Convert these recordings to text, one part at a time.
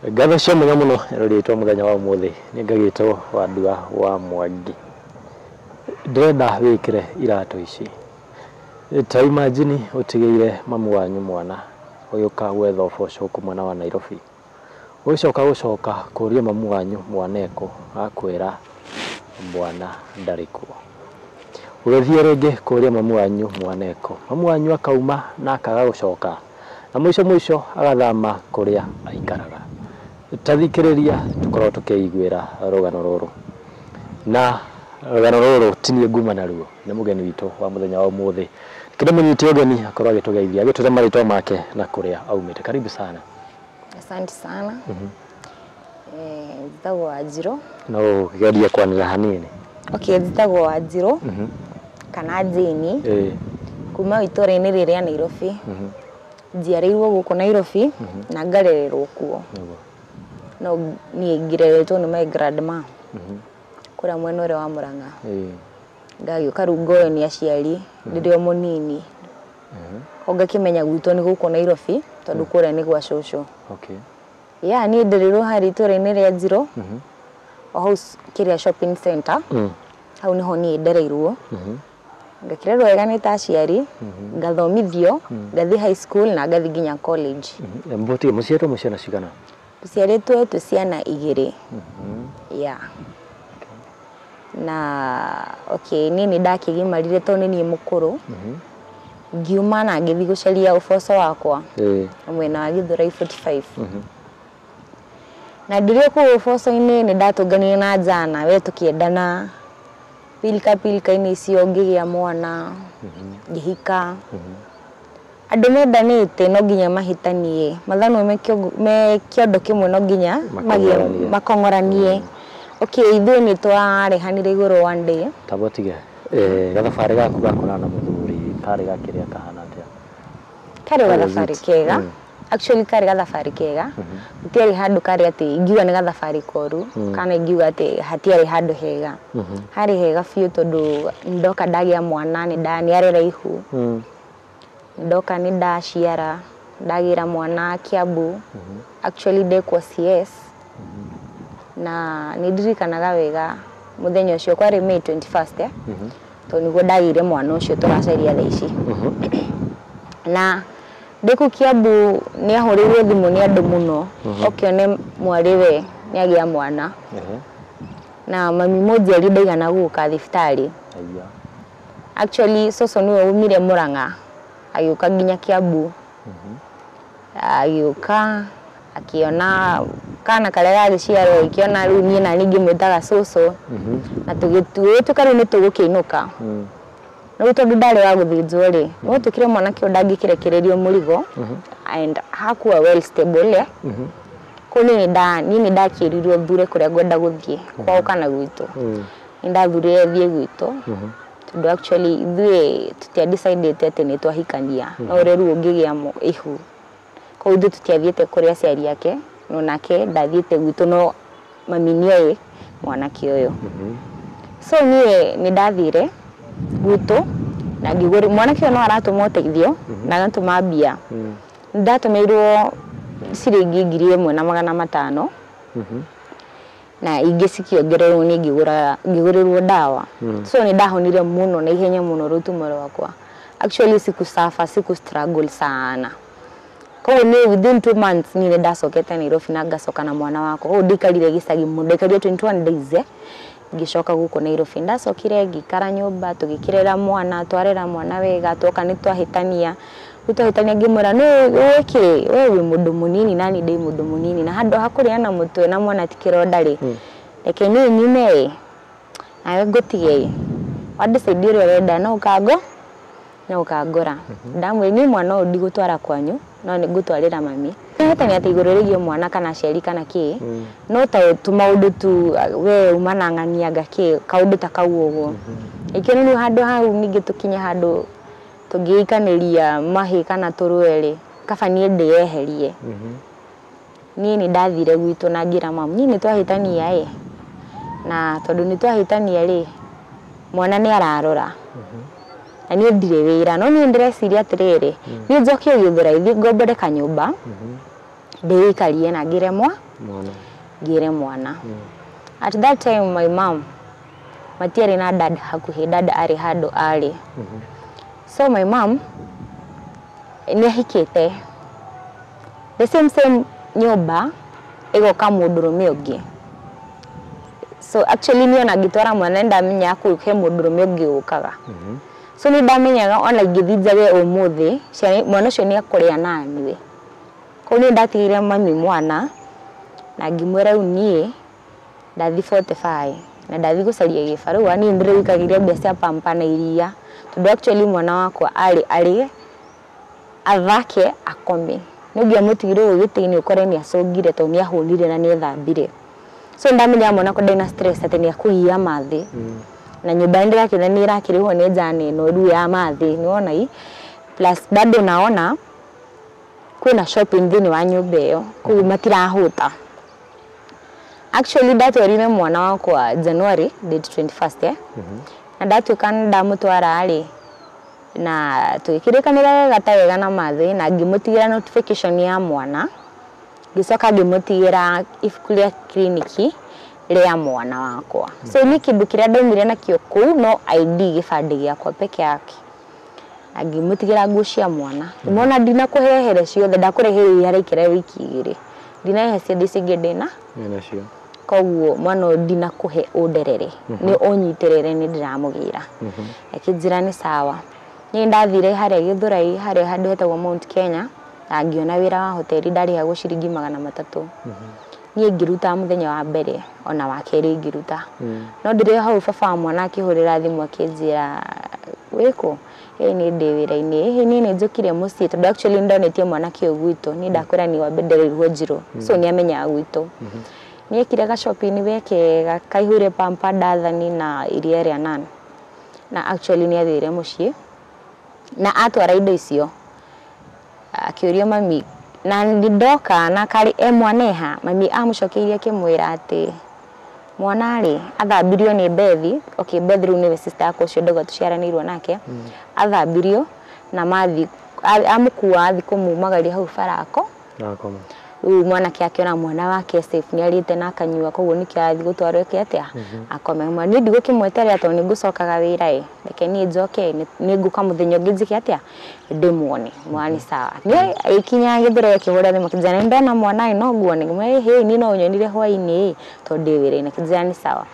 Ngatho cia mwanya mũno ĩrorĩtwo mũthenya wa ũmũthĩ nĩ ngagĩtwo Wandua wa Mwangi. Ndĩrenda wĩkĩre iratũ ici. Ta imagine ũtigĩire mamu wanyu mwana ũgĩũka gwetha ũboco gũkũ mwena wa Nairobi. Ũgĩcoka gũcoka kũria mamu wanyu mwana ekũ, agakwĩra mwana ndarĩ kuo. Ũgĩthiĩ rĩngĩ kũria mamu wanyu mwana ekũ, mamu wanyu akauma na akaga gũcoka, na mũico mũico agathama kũrĩa aikaraga. Ta thikĩrĩria tũkorwo tũkĩiguĩra rũgano rũrũ. Na rũgano rũrũ ti niĩ nguma naruo, nĩ mũgeni witũ wa mũthenya wa ũmũthĩ. Kĩndĩmũnyite ũgeni akorwo agĩtũgeithia, agĩtwĩre marĩtwa make na kũrĩa aumĩte. Karibu sana. Asante sana. Njĩtagwo Wanjirũ. No ũgerie kwanĩrĩra hanini. Okay, njĩtagwo Wanjirũ kana Jane kuma itũũra-inĩ rĩrĩ rĩa Nairobi. Njiarĩirwo gũkũ Nairobi na ngarererwo kuo. No niĩ ngireretwo nĩ my grandma kũrĩa mwena ũrĩa wa Murang'a. Ngagĩũka rĩu ngoywo nĩ aciari rĩrĩa o mũnini. O ngakĩmenya gwitũ nĩ gũkũ Nairobi tondũ kũrĩa nĩ gwa cũcũ. Yeah, niĩ ndereirwo harĩa itũũra-inĩ rĩa Njirũ o hau kĩrĩa shopping center. Hau nĩho niĩ ndereirwo. Ngakĩrerwo wega nĩ ta aciari, ngathomithio, ngathiĩ high school na ngathiĩ nginya college. Mũtige mũciaritwo mwĩ ciana cigana? Tũciarĩtwo twĩ ciana igĩrĩ. Yeah. Na okay, niĩ nĩ ndakĩgimarire tondũ nĩ niĩ mũkũrũ. Ngiuma na ngĩthiĩ gũcaria ũboco wakwa mwena wa Githurai 45. Na ndĩrĩ kũu ũboco-inĩ nĩ ndatũnganire na njana we tũkĩendana pilika pilika-inĩ icio ngĩgĩa mwana, ngĩhika. Andũ mendanĩte no nginya mahĩtanie, mathanwa me kĩondo kĩmwe no nginya makong'oranie. Okay, ithuĩ nĩ twarehanire igũrũ one day. Tamba ũtige gathabarĩ gaku ga kũrana na mũthuri karĩ gakĩrĩa kahana atĩa? Karĩ gathabarĩ kega. Actually karĩ gathabarĩ kega. Gũtiarĩ handũ karĩ atĩ ingiuga nĩ gathabarĩ koru kana ingiuga atĩ hatiarĩ handũ hega. Harĩ hega biũ tondũ ndoka ndagĩa mwana nĩ arera ihu. Ndoka nĩ ndaciara ndagĩra mwana Kiambu. Actually ndekwo CS. Na nĩ ndirikanaga wega mũthenya ũcio kwarĩ May 21st tondũ nĩguo ndagĩire mwana ũcio tũracaria thaa ici. Na ndĩ kũu Kiambu nĩ ahũrĩirwo thimũ nĩ andũ mũno oke one mwarĩ we nĩ agĩa mwana. Na mami mũnjiari ndaigana gũka thibitarĩ. Actually cũcũ nĩwe umire Murang'a agĩũka nginya Kiambu. Agĩũka akĩona kana karĩa gagĩciarwo agĩkĩona rĩu niĩ nani ngĩmwĩtaga cũcũ. Na tũgĩtuĩka rĩu nĩ tũgũkĩinũka. Rĩu tondũ ndarĩ wa gũthĩnjwo rĩ, no tũkire mwanake ũyũ ndangĩkĩrekererio mũrigo and hakuwa well stable. Kũu niĩ nĩ ndakĩrirwo thure kũrĩa ngwenda gũthiĩ kwao kana gwitũ. Nĩ ndathurire thiĩ gwitũ tondũ actually ithuĩ tũtia decided atĩ nĩ twahikania no ũrĩa rĩu ũngĩgĩa ihu. Koguo ithuĩ tũtiathiĩte kũrĩ aciari ake no nake ndathiĩte gwitũ no mami nĩoĩ mwanake ũyũ. So niĩ nĩ ndathire gwitũ na ngĩgũra mwanake ũyũ no aratũma ũteithio na agatũma mbia. Ndatũmĩirwo ciringi 1500 na ingĩ cikĩongererwo nĩ ngĩgũrĩrwo ndawa. So nĩ ndahonire mũno na ihenya mũno rũtumo rwakwa. Actually sikusuffer, siku struggle sana. Koguo nĩ within 2 months niĩ nĩ ndacokete Nairobi na ngacoka na mwana wakwa. Koguo ndikarire gĩcagi mũno, ndaikarire 21 days ngĩcoka gũkũ Nairobi. Ndacokire ngĩikara nyũmba tũgĩkĩrera mwana, twarera mwana wega, twoka nĩ twahĩtania. Rĩu twahĩtania ngĩmwĩra nĩ wĩkĩ we wĩ mũndũ mũnini na niĩ ndĩ mũndũ mũnini na handũ ha kũrĩa na mũtwe na mwana ti kĩronda rĩ, reke niĩ nyume ĩ nawe ngũtige ĩ, wa decide ũrĩa ũrenda no ũkangora. Ndamwĩra niĩ mwana ũyũ ndigũtwara kwanyu no nĩ ngũtwarĩra mami. Hĩtania atĩ igũrũ rĩgiĩ mwana kana aciari kana kĩ, no ta tũmaũndũ tu we uma na ng'ania kĩ kaũndũ ta kau ũguo. Ĩkĩona rĩu handũ hau ningĩ tũkinye handũ tũngĩikanĩria mahĩ kana tũrũe rĩ, kaba niĩ ndĩyeherie. Niĩ nĩ ndathire gwitũ na ngĩra mamu niĩ nĩ twahĩtania ĩ, na tondũ nĩ twahĩtania rĩ, mwana nĩ ararora na niĩ ndirĩ wĩra no niĩ ndĩreciria atĩrĩrĩ, niĩ njoke Gĩthũrai thiĩ ngombore kanyũmba Ndĩikarie na ngĩre ngĩre mwana. At that time my mom matiarĩ na dad hakuhĩ, dad arĩ handũ arĩ. So my mom nĩ ahikĩte the same same nyũmba ĩgoka mũndũrũme ũngĩ. So actually niĩ ona ngĩtwara mwana nĩndamenyaga kũu he mũndũrũme ũngĩ ũkaga. So nĩ ndamenyaga ona ingĩthiĩ njage ũmũthĩ mwana ũcio nĩ ekũrĩa na anyue. Koguo nĩ ndatigĩire mami mwana na ngĩmwĩra rĩu niĩ ndathiĩ 45 na ndathiĩ gũcaria gĩbarũa niĩ ndĩrĩwikagĩria mbia cia pampa na iria tondũ actually mwana wakwa arĩ arĩe athake akome. Nĩ ũngĩamũtigire ũguo gĩtĩ-inĩ ũkore nĩ acũngire tondũ nĩ ahũnire na nĩ ethambire. So ndamenya mwana wakwa ndarĩ na stress atĩ nĩ akũgia mathĩ. Na nyũmba nĩ ndĩrakĩona nĩ ĩrakĩrĩhwo nĩ njane ĩno rĩu ya mathĩ nĩwona i plus bado naona kwĩna shopping thĩinĩ wa nyũmba ĩyo koguo matirahũta. Actually ndatwarire mwana wakwa January date 21st na ndatuĩka ndamũtwara rĩ na tũgĩkĩrĩkanĩra wega ta wega na mathĩ na ngĩmũtigĩra notification ya mwana ngĩcoka ngĩmũtigĩra ibuku rĩa kiriniki rĩa mwana wakwa. So niĩ kĩndũ kĩrĩa ndaumire nakĩo kũu no ID gĩbandĩ gĩakwa peke yake na ngĩmũtigĩra nguo cia mwana. Ngĩmwona ndinakũhehere ciothe ndakũreheire iria araikara wiki igĩrĩ ndinahe ciothe icio ingĩ ndĩna nacio. Koguo mwana ũyũ ndinakũhe ũnderere nĩ ũnyitĩrĩre nĩ ndĩramũgĩra. Akĩnjĩra nĩ sawa. Niĩ ndathire harĩa Gĩthũrai harĩa handũ hetagwo Mount Kenya na ngĩona wĩra wa hoteli ndarĩhagwo ciringi 300. Niĩ ngĩruta mũthenya wa mbere ona wa kerĩ ngĩruta. No ndĩrĩ hau baba wa mwana akĩhũrĩra thimũ akĩnjĩra wĩkũ? Ĩĩ niĩ ndĩ wĩra-inĩ. Ĩhĩ niĩ nĩ njũkire mũciĩ tondũ actually nĩndonetie mwanake ũyũ gwitũ. Niĩ ndakwĩra niĩ wambe ndereirwo Njirũ so nĩ amenyaga gwitũ. Nĩekire ga-shopping we kega kaihũire pamper ndathani na iria rĩa Nan. Na actually nĩ athire mũciĩ na atwara indo icio akĩũrio mami na ndoka na karĩ e mwaneha mami amũcokeirie akĩmwĩra atĩ mwana rĩ athambirio nĩ Bethi. Okay, Bethi rĩu nĩwe sister yakwa ũcio ndogo tũciaranĩirwo nake. Athambirio na mathi amũkua athi kũmumagaria hau barako. Akoma. Rĩu mwanake akĩona mwana wake safe nĩ arĩte na akanyua koguo nĩkĩo arathiĩ gũtwarwo eke atĩa akome. Niĩ ndigũkĩmweterera tondũ nĩ ngũcokaga wĩra ĩ reke niĩ njoke nĩ ngũka mũthenya ũngĩ njĩke atĩa ndĩmuone. Mwana nĩ sawa. Niĩ agĩkinya Gĩthũrai akĩhũra thimũ akĩnjĩra nĩ ndona mwana ĩ no nguone. Ngĩmwĩra ĩhĩ niĩ no ũnyonire hwaĩ-inĩ ĩ tondũ ndĩ wĩra-inĩ. Akĩnjĩra nĩ sawa.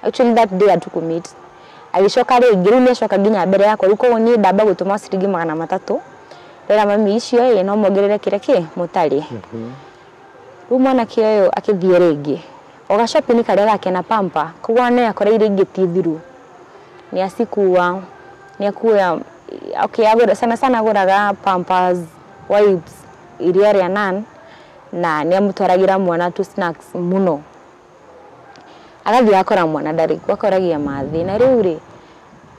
Actually that day hatukũmeet. Agĩcoka rĩngĩ rĩu nĩ acoka nginya mbere yakwa rĩu koguo niĩ ndamba gũtũma ciringi 300 ndera mami icio ĩ no mongerere kĩrĩa kĩ mũtarĩ. Rĩu mwanake ũyũ akĩthiĩ rĩngĩ o ga-shopping karĩa gake na pamper koguo nĩ akora iria ingĩ ti thiru nĩ acikua nĩ akuoya okay agũra sana sana agũraga pampers wipes iria rĩa Nan na nĩ amũtwaragĩra mwana tu snacks mũno. Agathiĩ akora mwana ndarĩ kuo akoragia mathĩ na rĩu rĩ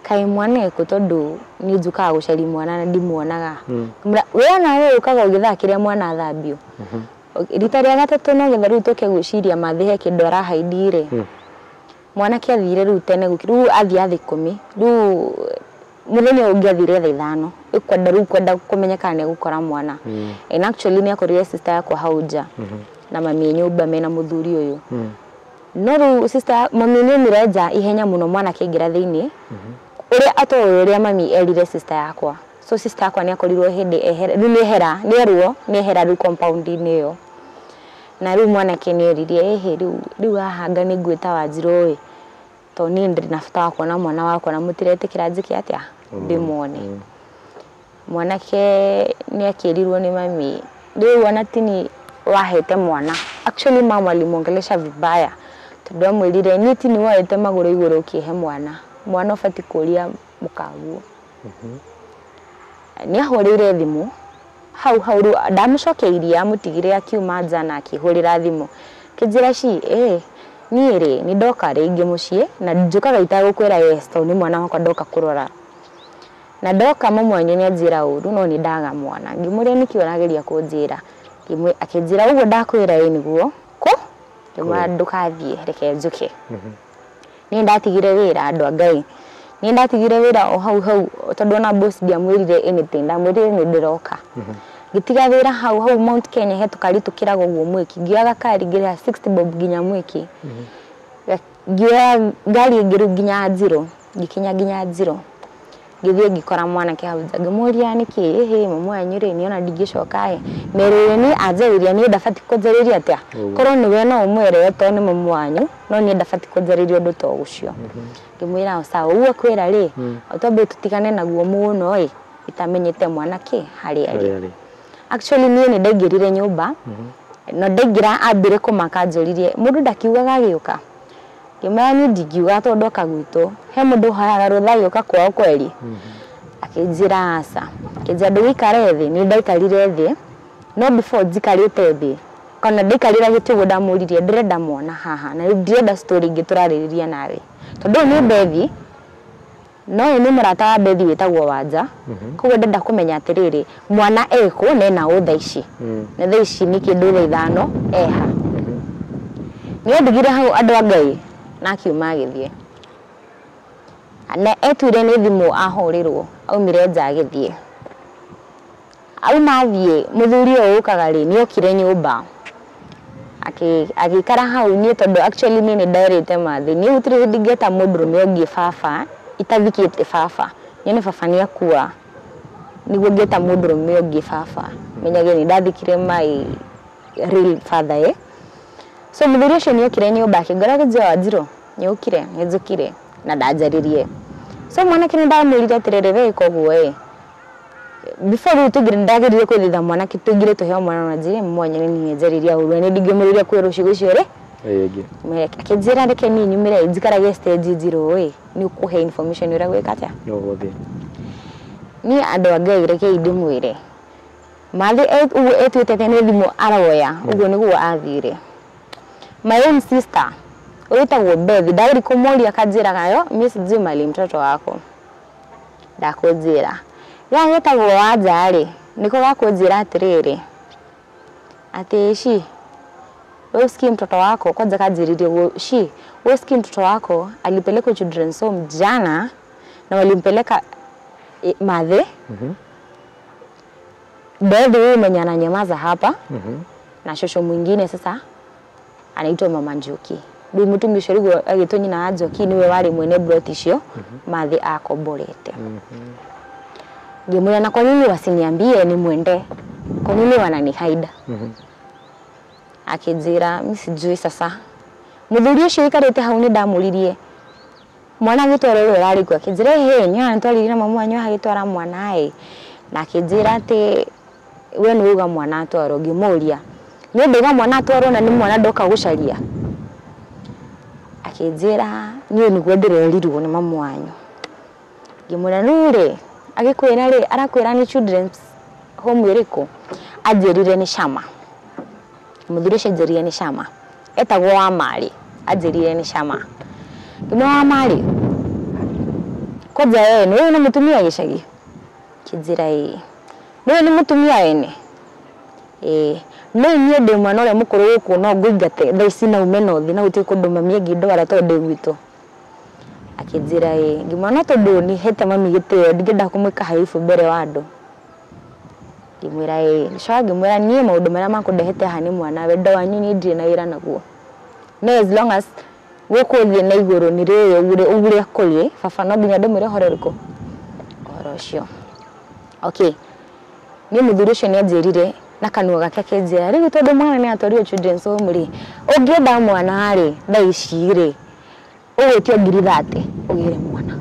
kaĩ mwana ekũ tondũ niĩ njũkaga gũcaria mwana na ndimuonaga. We ona we ũkaga ũgĩthaa kĩrĩa mwana athambio. Rita rĩa gatatũ no getha rĩu tũke gwĩciria mathĩ he kĩndũ arahaidi rĩ. Mwanake athire rĩu tene rĩu athiĩ thaa 10 rĩu mũthenya ũngĩ athire thaa 5 kwenda rĩu kwenda kũmenya kana nĩ egũkora mwana. And actually nĩ akorire sister yakwa hau nja na mami e nyũmba mena mũthuri ũyũ. No rĩu sister mami nĩ aumire nja ihenya mũno mwanake aingĩra thĩinĩ ũrĩa atoĩ ũrĩa mami erire sister yakwa. So sister yakwa nĩ akorirwo hĩndĩ ehera rĩu nĩ ehera nĩ erwo nĩ ehera rĩu compound-inĩ ĩyo. Na rĩu mwanake nĩ eririe ĩhĩ rĩu haha anga nĩ ngwĩta Wanjirũ ĩ tondũ niĩ ndĩrĩ na bata wa kuona mwana wakwa na mũtiretĩkĩra njĩke atĩa ndĩmuone. Mwanake nĩ akĩrirwo nĩ mami rĩu ona tini wahete mwana. Actually mama alimuongelesha vibaya tondũ amwĩrire niĩ tini woete magũrũ igũrũ ũkĩhe mwana mwana ũbatiĩ kũria mũkaguo. Nĩ ahũrĩire thimũ hau hau rĩu ndamũcokeirie amũtigire akiuma nja na akĩhũrĩra thimũ kĩnjĩra ci ĩ niĩ rĩ nĩ ndoka rĩngĩ mũciĩ na njũkaga itagũkwĩra yes tondũ nĩ mwana wakwa ndoka kũrora. Na ndoka mama wanyu nĩ anjĩra ũru no nĩ ndaga mwana. Ngĩmũria nĩkĩ ũrageria kũnjĩra. Akĩnjĩra ũguo ndakwĩra ĩ nĩguo kũ ngĩmwĩra ndũkathiĩ reke njũke. Niĩ ndatigire wĩra andũ a Ngai. Niĩ ndatigire wĩra o hau hau tondũ ona boss ndiamwĩrire anything ndamwĩrire nĩ ndĩroka. Ngĩtiga wĩra hau hau Mount Kenya he tũkari tũkĩraga ũguo mwĩki. Ngĩoya gakari ngĩrĩha 60 bob nginya mwĩki. Ngĩoya ngari ĩngĩ rĩu nginya Njirũ. Ngĩkinya nginya Njirũ. Ngĩthiĩ ngĩkora mwanake hau nja ngĩmũria nĩkĩ ĩhĩ mamu wanyu rĩ niona ndingĩcoka ĩ merĩire niĩ anjarĩria niĩ ndabatiĩ kũnjarĩria atĩa korwo nĩwe no ũmwĩre tondũ nĩ mamu wanyu no niĩ ndabatiĩ kũnjarĩria ũndũ ta ũcio. Ngĩmwĩra sawa ũguo kwĩra rĩ twambe tũtigane naguo mũno ĩ itamenyete mwanake harĩa arĩ. Actually niĩ nĩ ndaingĩrire nyũmba na ndaingĩra ambire kũmaka anjũririe mũndũ ndakiugaga agĩũka. Ngĩmwĩra niĩ ndingiuga tondũ ndoka gwitũ he mũndũ ũhoyaga rũtha agĩũka kwao kweri. Akĩnjĩra aca. Akĩnjĩra ndũgĩikare thĩ. Niĩ ndaikarire thĩ no before njikarĩte thĩ kana ndaikarĩra gĩtĩ ũguo ndamũririe ndĩrenda mwana haha na rĩu ndirenda story ingĩ tũrarĩrĩria nawe tondũ ũyũ nĩ Bethi no ũyũ nĩ mũrata wa Bethi wĩtagwo Wanja. Koguo ndĩrenda kũmenya atĩrĩrĩ mwana ekũ na ena ũ thaa ici na thaa ici nĩ kĩndũ thaa ithano eha. Nĩ andigire hau andũ a Ngai na akiuma agĩthiĩ. Na etuire nĩ thimũ ahũrĩrwo aumire nja agĩthiĩ. Auma athiĩ mũthuri ũyũ ũkaga rĩ nĩ okire nyũmba agĩikara hau niĩ tondũ actually niĩ nĩ nderĩte Mathĩ niĩ gũtirĩ hĩndĩ ingĩeta mũndũrũme ũngĩ baba itathikĩte baba nyone baba nĩ akua nĩguo ngĩeta mũndũrũme ũngĩ baba menyage nĩ ndathikire my real father eh. So mũthuri ũcio nĩ okire nyũmba akĩngora kĩnjĩra Wanjirũ nĩ ũkire nĩ njũkire na ndanjarĩrie. So mwanake nĩ ndamwĩrire atĩrĩrĩ we ĩka ũguo ĩ before rĩu tũingĩre ndagĩrĩire kwĩthitha mwanake tũingĩre tũheo mwana na njĩre mwanya nĩ niĩ njarĩria ũru nĩ ndingĩmũrĩria kwĩrwo ciugo icio rĩ. Akĩnjĩra reke niĩ nyumĩre njikarage stage Njirũ ĩ nĩ ũkũhe information ũrĩa gwĩka atĩa. Niĩ andũ a Ngai rekei ndĩmwĩre Mathĩ ũguo etuĩte atĩ nĩ thimũ aroya ũguo nĩguo athire. My own sister wĩtagwo Bethi ndagĩrĩ kũmũria akanjĩraga yo mimi sijui mali mtoto wako ndakũnjĩra. Gaya getagwo Wanja rĩ nĩko gakũnjĩra atĩrĩrĩ atĩ shi wewe usikii mtoto wako kwanza kanjĩrĩrie ũguo shi wewe usikii mtoto wako alipelekwa children's home jana na walimpeleka Mathe. Bethi huyu mwenye ananyamaza hapa na shosho mwingine sasa anaitwa Mama Njoki. Rĩu mũtumia ũcio rĩu agĩtwo nyina wa Njoki nĩwe warĩ mwene plot icio Mathe akomborete. Ngĩmwĩra na kwa nini wasiniambie ni mwende? Kwa nini wananihaida? Akĩnjĩra mimi sijui sasa. Mũthuri ũcio ũikarĩte hau nĩ ndamũririe mwana agĩtwarwo ũrĩa ũrarĩ kuo akĩnjĩra ĩhĩ nĩ nĩtwarĩrie na mamu wanyu agĩtwara mwana ĩ na akĩnjĩra atĩ we nĩ uga mwana atwarwo. Ngĩmũria nĩ ndauga mwana atwarwo na nĩ mwana ndoka gũcaria. Akĩnjĩra niĩ nĩguo ndĩrerirwo nĩ mamu wanyu. Ngĩmwĩra rĩu rĩ agĩkwĩra rĩ arakwĩra nĩ children's home ĩrĩkũ? Anjĩrire nĩ Shama. Mũthuri ũcio anjĩrire nĩ Shama. Etagwo Wamari anjĩrire nĩ Shama. Ngĩmwĩra Wamari kwanja we nĩ ũyũ nĩ mũtumia gĩcagi? Akĩnjĩra ĩĩ. Nĩ ũyũ nĩ mũtumia wene? Ĩĩ. No niĩ ndĩ mwana ũrĩa mũkũrũ gũkũ no ngũingate thaa ici na ume na ũthiĩ na gũtirĩ kũndũ mami angĩndwara tondũ ndĩ gwitũ. Akĩnjĩra ĩĩ. Ngĩmwĩra no tondũ nĩ hete mami gĩtĩo ndingĩenda kũmwĩka haibu mbere wa andũ. Ngĩmwĩra ĩĩ. Ngĩcoka ngĩmwĩra niĩ maũndũ marĩa makũndehete haha nĩ mwana wendo wanyu niĩ ndirĩ na wĩra naguo. No as long as gũkũ thĩ na igũrũ nĩ rĩũĩ ũrĩa kũrĩ baba no nginya ndĩmwĩre ũhoro ũrĩkũ? Ũhoro ũcio. Okay. Niĩ mũthuri ũcio nĩ anjĩrire na kanua gake akĩnjĩra rĩu tondũ mwana nĩ atwarirwo children's home rĩ ũngĩenda mwana rĩ thaa ici rĩ ũgwĩtio ngiri 30 ũgĩre mwana.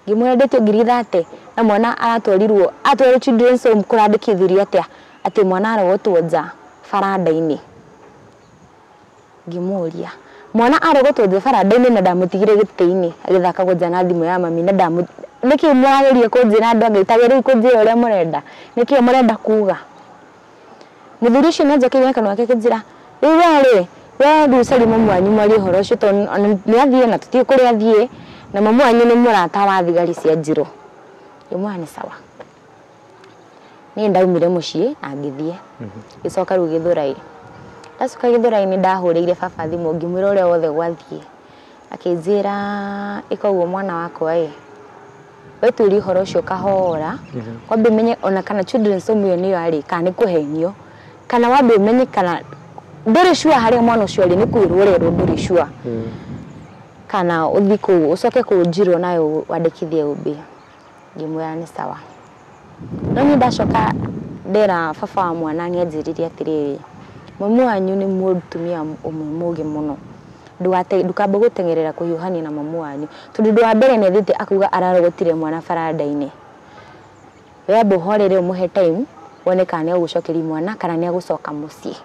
Ngĩmwĩra ndĩtio ngiri 30 na mwana aratwarirwo atwarirwo children's home kũrandĩkithirio atĩa atĩ mwana arogotwo nja baranda-inĩ. Ngĩmũria mwana arogotwo nja baranda-inĩ na ndamũtigire gĩtĩ-inĩ agĩthaka nja na thimũ ya mami na ndamũ nĩkĩ mũrageria kũnjĩra andũ angĩ ta rĩu kũnjĩra ũrĩa mũrenda nĩkĩ mũrenda kuga. Mũthuri ũcio nĩ anjokeire na kanua gake akĩnjĩra rĩu we rĩ we rĩu caria mamu wanyu mwarie ũhoro ũcio tondũ nĩ athiĩ na tũtiũĩ kũrĩa athiĩ na mamu wanyu nĩ mũrata wa thigari cia Njirũ. Ngĩmwĩra nĩ sawa. Niĩ ndaumire mũciĩ na ngĩthiĩ. Ngĩcoka rĩu Gĩthũrai. Ndacoka Gĩthũrai nĩ ndahũrĩire baba thimũ ngĩmwĩra ũrĩa wothe gwathiĩ. Akĩnjĩra ĩka ũguo mwana wakwa ĩ Wetuĩrie ũhoro ũcio kahora, wambe ũmenye ona kana children's home ĩyo nĩyo arĩ, kana nĩ kũhenio, kana wambe ũmenye kana ndũrĩ sure harĩa mwana ũcio arĩ, nĩ kwĩrwo ũrerwo ndũrĩ sure. Kana ũthiĩ kũu ũcoke kũnjirwo nayo wandĩkithie OB. Ngĩmwĩra nĩ sawa. No niĩ ndacoka ndera baba wa mwana nĩ anjĩrire atĩrĩrĩ, mami wanyu nĩ mũtumia ũmwe mũgĩ mũno, ndũkambe gũteng'erera kũhiũhania na mamu wanyu, tondũ ũndũ wa mbere nĩ athiĩte akauga ararogotire mwana baranda-inĩ. We amba ũhorere ũmũhe time wone kana nĩ egũgũcokeria mwana kana nĩ egũcoka mũciĩ.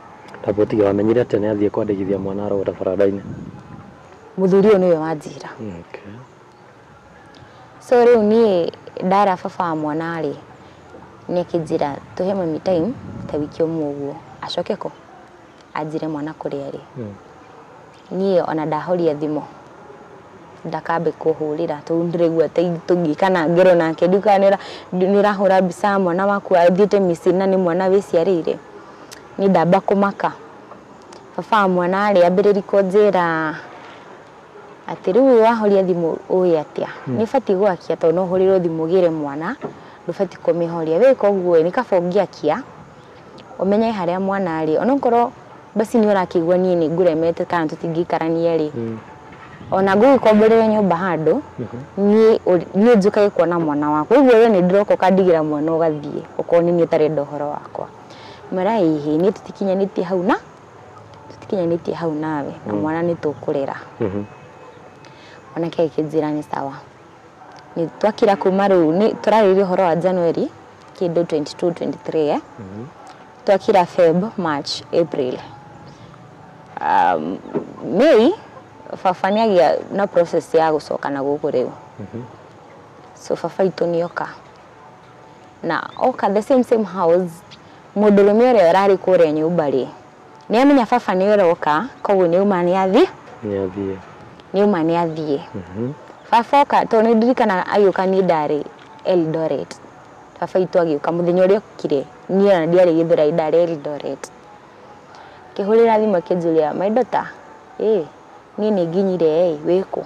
Tapũtiga wamenyire atĩa nĩ athiĩ kwandĩkithia mwana arogota baranda-inĩ? Mũthuri ũyũ nĩwe wanjĩra. Okay. So rĩu niĩ ndara baba wa mwana rĩ, nĩ akĩnjĩra tũhe mami time ta wiki ũmwe ũguo acoke kũ anjĩre mwana kũrĩa arĩ. Niĩ ona ndahoria thimũ ndakambe kũhũrĩra tondũ ndĩraigua ta tũngĩkana ngero nake ndiũĩ nĩ ũrahũra mbica ya mwana waku athiĩte mĩciĩ na nĩ mwana wĩciarĩire. Niĩ ndamba kũmaka. Baba wa mwana rĩ ambĩrĩria kũnjĩra atĩ rĩu wahoria thimũ ũĩ atĩa, nĩ ũbatiĩ gwakia tondũ no ũhũrĩrwo thimũ ũgĩre mwana, ndũbatiĩ kũmĩhoria. Wĩka ũguo nĩ kaba ũngĩakia ũmenye harĩa mwana arĩ, onokorwo basi nĩ ũrakĩigua niĩ nĩ ngũremete kana tũtingĩikarania rĩ, ona ngũgĩkomborera nyũmba handũ niĩ njũkage kuona mwana wakwa. Ũguo we nĩ ndĩroka ũkandigĩra mwana ũgathiĩ okorwo nĩ niĩ ũtarenda ũhoro wakwa. Mwĩra ĩhĩ niĩ tũtikinyanĩtie hau na tũtikinyanĩtie hau nawe na mwana nĩ tũkũrera. Mwanake akĩnjĩra nĩ sawa. Nĩ twakira kuma rĩu nĩ tũrarĩrĩria ũhoro wa January kĩndũ 22 23 twakira Feb, March, April, May baba nĩ agĩa na process ya gũcoka na gũkũ rĩu. So baba itũ nĩ oka na oka the same same house, mũndũrũme ũrĩa ũrarĩ kũrĩa nyũmba rĩ nĩ amenya baba nĩ ũroka, koguo nĩ auma nĩ athiĩ, nĩ auma nĩ athiĩ. Baba oka tondũ nĩ ndirikanaga agĩũka niĩ ndarĩ Eldoret. Baba itũ agĩũka mũthenya ũrĩa okire niĩ ona ndiarĩ Gĩthũrai, ndarĩ Eldoret. Akĩhũrĩra thimũ akĩnjũria my daughter, ĩ niĩ nĩ nginyire ĩ wĩkũ?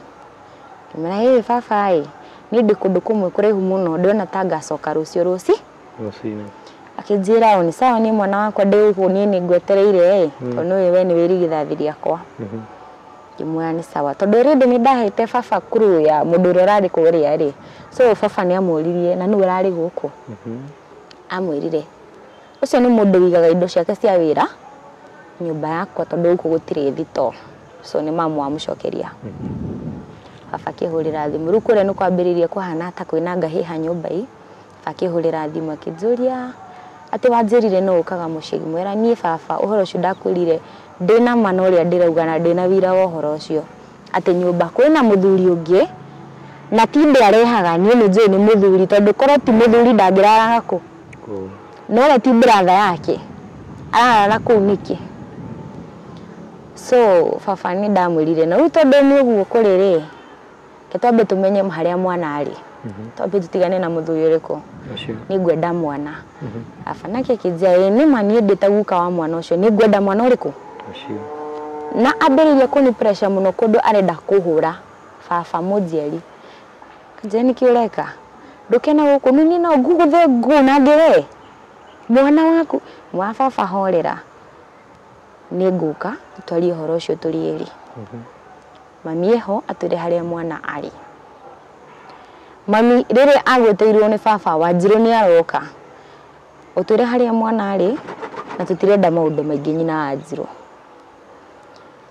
Ngĩmwĩra ĩ baba ĩ niĩ ndĩ kũndũ kũmwe kũraihu mũno ndĩrona ta ngacoka rũciũ rũci-inĩ. Akĩnjĩra o nĩ sawa niĩ mwana wakwa ndĩ gũkũ niĩ nĩ ngwetereire ĩ tondũ nĩũĩ we nĩ wĩrigithathi rĩakwa. Ngĩmwĩra nĩ sawa tondũ already nĩ ndahete baba clue ya mũndũ ũrĩa ũrarĩ kũrĩa rĩ. So baba nĩ amũririe na nĩwe ũrarĩ gũkũ. Amwĩrire ũcio nĩ mũndũ ũigaga indo ciake cia wĩra nyũmba yakwa tondũ gũkũ gũtirĩ thitoo. So nĩ mamu amũcokeria. Baba akĩhũrĩra thimũ rĩu kũrĩa nĩ kwambĩrĩria kũhana ta kwĩna ngahĩha nyũmba ĩ. Baba akĩhũrĩra thimũ akĩnjũria atĩ wanjĩrire no ũkaga mũciĩ. Ngĩmwĩra niĩ baba ũhoro ũcio ndakwĩrire ndĩna ma na ũrĩa ndĩrauga na ndĩna wĩira wa ũhoro ũcio atĩ nyũmba kwĩna mũthuri ũngĩ na ti ndĩ arehaga, niĩ nĩ njũĩ nĩ mũthuri tondũ korwo ti mũthuri ndangĩraraga kũ, no ũrĩa ti brother yake ararara kũu nĩkĩ? So baba nĩ ndamwĩrire na rĩu tondũ nĩ ũguo kũrĩ rĩ, reke twambe tũmenye harĩa mwana arĩ, twambe tũtigane na mũthuri ũrĩkũ, nĩ ngwenda mwana. Baba nake akĩnjĩra ĩ nĩ ma niĩ ndĩ ta guka wa mwana ũcio nĩ ngwenda mwana ũrĩkũ? Na ambĩrĩirie kũni pressure mũno kũndũ arenda kũhũra baba mũnjiari. Kanjĩra nĩkĩ ũreka? Ndũkena gũkũ niĩ no ngũgũthe ngũnange we mwana waku. Mwa baba horera nĩ ngũka twarie ũhoro ũcio tũrĩ erĩ. Mami eho atwĩre harĩa mwana arĩ. Mami rĩrĩa agwĩtĩirwo nĩ baba Wanjirũ nĩ aroka ũtwĩre harĩa mwana arĩ na tũtirenda maũndũ maingĩ nyina Wanjirũ.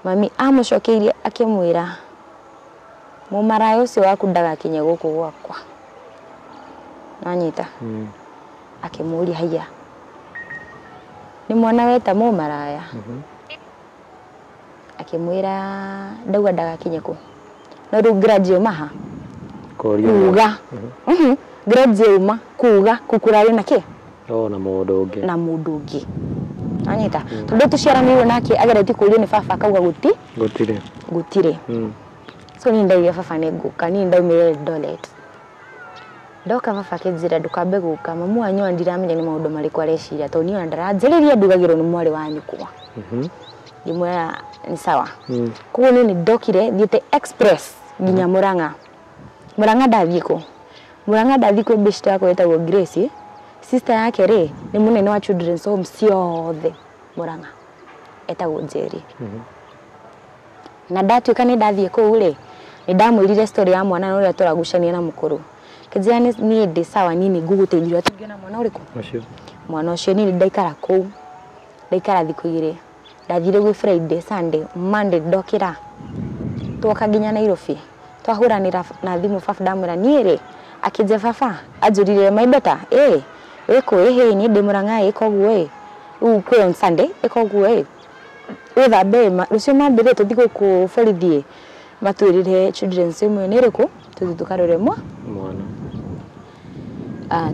Mami amũcokeirie akĩmwĩra mũmaraya ũcio waku ndagakinye gũkũ gwakwa. Nanyita? Akĩmũria haiya nĩ mwana weta mũmaraya? Akĩmwĩra ndauga ndagakinye kũ, no rĩu grudge yauma ha kuga grudge yauma kuga kũrarĩ na kĩ na mũndũ ũngĩ, na mũndũ ũngĩ. Nanyita? Tondũ tũciaranĩirwo nake ageretie kũũrio nĩ baba akauga gũtirĩ gũtirĩ. So niĩ ndaugire baba nĩ ngũka, niĩ ndaumire Eldoret. Ndoka baba akĩnjĩra ndũkambe gũka, mamu wanyu ona ndiramenya nĩ maũndũ marĩkũ areciria tondũ niĩ ona ndaranjĩrĩria ndugagĩrwo nĩ mwarĩ wa nyũkwa. Ngĩmwĩra nĩ sawa. Koguo niĩ nĩ ndokire thiĩte express nginya Murang'a. Murang'a ndathiĩ kũ? Murang'a ndathi kwĩ beshte yakwa ĩtagwo Grace, sister yake rĩ nĩ mũnene wa children's home ciothe Murang'a, etagwo Njeri. Na ndatuĩka nĩ ndathiĩ kũu rĩ, nĩ ndamwĩrire story ya mwana na ũrĩa tũragucania na mũkũrũ. Kĩnjĩra niĩ ndĩ sawa, niĩ nĩ ngũgũteithia tũngĩona mwana ũrĩkũ. Ũcio. Mwana ũcio niĩ ndaikara kũu, ndaikara thikũ igĩrĩ, ndathire gwĩ Friday, Sunday, Monday ndokĩra, twoka nginya Nairobi, twahũranĩra na thimũ baba ndamwĩra niĩ rĩ, akĩnjĩra baba anjũrire my daughter ĩ wĩkũ ĩhĩ niĩ ndĩ Murang'a ĩ koguo ĩ rĩu kwĩ on Sunday ĩ koguo ĩ wĩthambe ĩ rũciũ Monday rĩ tũthiĩ gũkũ borithi ĩ matwĩrĩre children's home nĩ ĩrĩkũ tũthiĩ tũkarore mwana.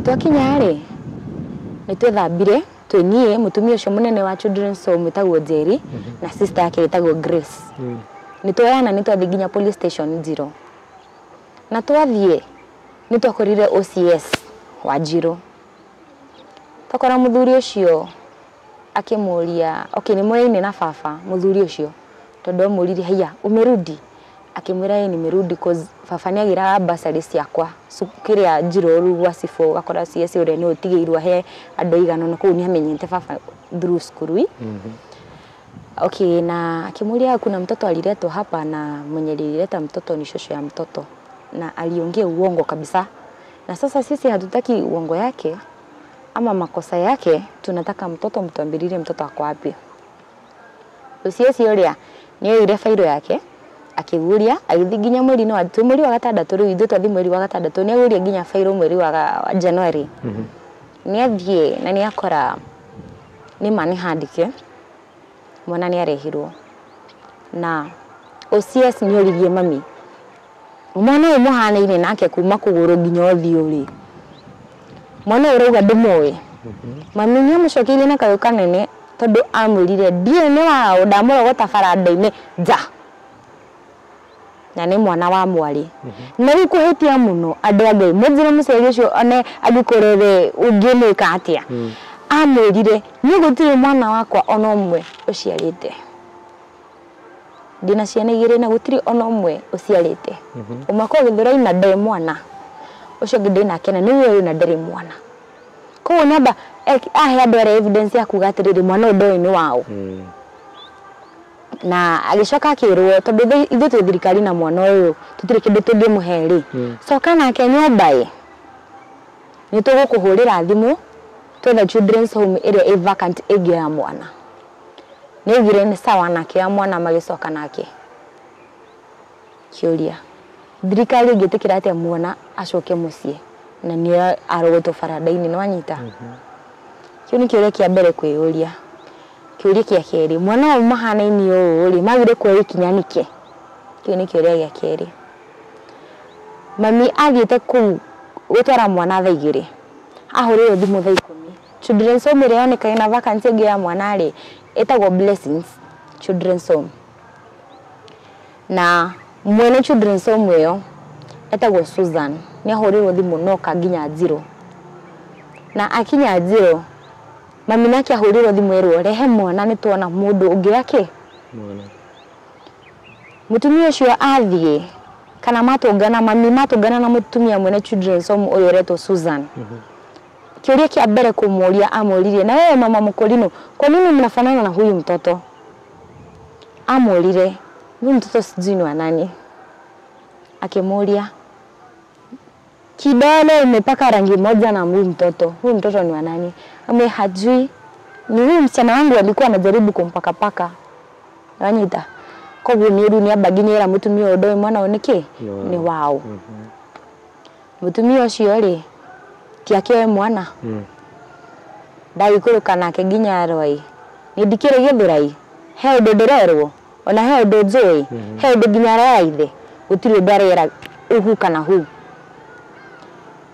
Twakinya rĩ nĩ twethambire twĩ niĩ mũtumia ũcio mũnene wa children's home wĩtagwo Njeri na sister yake ĩtagwo Grace. Nĩ tuoyana nĩ twathiĩ nginya police station Njiro, na twathiĩ nĩ twakorire OCS wa Njiro, twakora mũthuri ũcio akĩmũria okay nĩ moyaine na baba mũthuri ũcio tondũ amũririe haiya umerudi, akĩmwĩra ĩ nimerudi cause baba nĩ agĩraga bursary ciakwa kĩrĩa Njiro rĩu gwa cibũ ũgakora CS ũrĩa nĩwe ũtigĩirwo he andũ aigana ũna kũu nĩ amenyete baba through cukuru. Okay, na akĩmũria kuna mtoto aliletwa hapa na mwenye alileta mtoto ni shosho ya mtoto na aliongea uongo kabisa, na sasa sisi hatutaki uongo yake ama makosa yake, tunataka mtoto, mtuambirie mtoto ako wapi. OCS ũrĩa nĩ oire fairo yake akĩguria agĩthiĩ nginya mweri-inĩ wa twĩ mweri wa gatandatũ rĩu ithuĩ twathiĩ mweri wa gatandatũ nĩ aguria nginya fairo mweri wa January. Nĩ athiĩ na nĩ akora nĩ ma nĩ handĩke mwana nĩ arehirwo, na OCS nĩ oririe mami mwana ũyũ mũhanaine nake kuma kũgũrũ nginya ũthiũ rĩ, mwana ũyũ ũrauga ndũmũĩ. Mami nĩ amũcokeirie na kayũ kanene tondũ amwĩrire ndiũĩ nĩ waũ ndamũrogota baranda-inĩ nja, na nĩ mwana wa mwarĩ. Na rĩu kũhĩtia mũno andũ a Ngai mũnjĩre mũciari ũcio one angĩkũrere ũngĩmwĩka atĩa. Amwĩrire niĩ gũtirĩ mwana wakwa ona ũmwe ũciarĩte, ndĩna ciana igĩrĩ na gũtirĩ ona ũmwe ũciarĩte, ũmwe akorwo Gĩthũrai na ndarĩ mwana, ũcio ũngĩ ndĩnake na nĩwe ũyũ na ndarĩ mwana. Koguo namba ahe andũ arĩa evidence ya kuga atĩrĩrĩ mwana ũyũ ndoĩ nĩ waũ. Na agĩcoka akĩrwo tondũ ithuĩ twĩ thirikari na mwana ũyũ tũtirĩ kĩndũ tũngĩmũhe rĩ, coka nake nyũmba ĩ nĩ tũgũkũhũrĩra thimũ twetha children's home ĩrĩa ĩ vacant ĩngĩoya mwana. Nĩ augire nĩ sawa na akĩoya mwana magĩcoka nake. Kĩũria thirikari ĩngĩtĩkĩra atĩa mwana acoke mũciĩ na nĩ arogotwo baranda-inĩ, nĩ wanyita? Kĩu nĩ kĩũria kĩa mbere kwĩyũria. Kĩũria kĩa kerĩ, mwana ũyũ mahanaine ũũ rĩ magire kuoya ikinya nĩkĩ? Kĩu nĩ kĩũria gĩa kerĩ. Mami athiĩte kũu gũtwara mwana thaa igĩrĩ, ahũrĩirwo thimũ thaa ikũmi. Children's home ĩrĩa yonekaga ĩna vacancy ĩngĩ ya mwana rĩ ĩtagwo Blessings Children's Home, na mwene children's home ĩyo etagwo Susan nĩ ahũrĩirwo thimũ noka nginya Njiro, na akinya Njiro mami nake ahũrĩirwo thimũ erwo rehe mwana nĩ tuona mũndũ ũngĩ ake. Mũtumia ũcio athiĩ kana matũngana mami matũngana na mũtumia mwene children's home ũyũ ũretwo Susan. Kĩũria kĩa mbere kũmũria amũririe na wewe mama Mũkũrinũ kwa nini mnafanana na huyu mtoto? Amũrire huyu mtoto sijui ni wa nani. Akĩmũria kidole umepaka rangi moja na huyu mtoto, huyu mtoto ni wa nani? Ame hajui, ni huyu msichana wangu alikuwa anajaribu kumpaka paka. Wanyita koguo nĩ rĩu nĩ amba nginya ĩra mũtumia ũyũ ndoĩ mwana ũyũ nĩkĩ nĩ waũ. Mũtumia ũcio rĩ ti akĩoe mwana ndagĩikũrũka nake nginya Rwai, nĩ ndikĩrĩ Gĩthũrai, he ũndũ ndĩrerwo ona he ũndũ njũĩ, he ũndũ nginya arera ithe, gũtirĩ ũndũ arera uhu kana hu.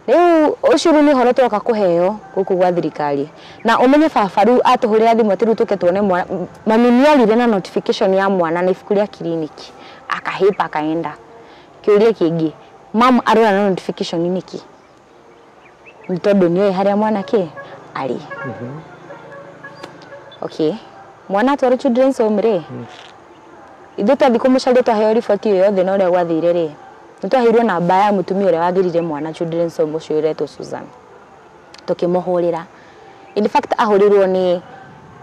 Rĩu ũcio rĩu nĩ ũhoro twoka kũheo gũkũ gwa thirikari, na ũmenye baba rĩu atũhũrĩra thimũ atĩ rĩu tũke tuone mwana. Mami nĩ arire na notification ya mwana na ibuku rĩa kiriniki akahĩpa akaenda. Kĩũria kĩngĩ, mamu arora na notification nĩkĩ? Nĩ tondũ nĩoĩ harĩa mwana kĩ arĩ. Okay, mwana atwarwo children's home rĩ, ithuĩ twathiĩ kũmũcaria twaheo riboti ĩyo yothe na ũrĩa gwathire rĩ, Nĩ twaheirwo namba ya mũtumia ũrĩa wagĩrire mwana children's home ũcio ũretwo Susan. Tũkĩmũhũrĩra. In fact ahũrĩrwo nĩ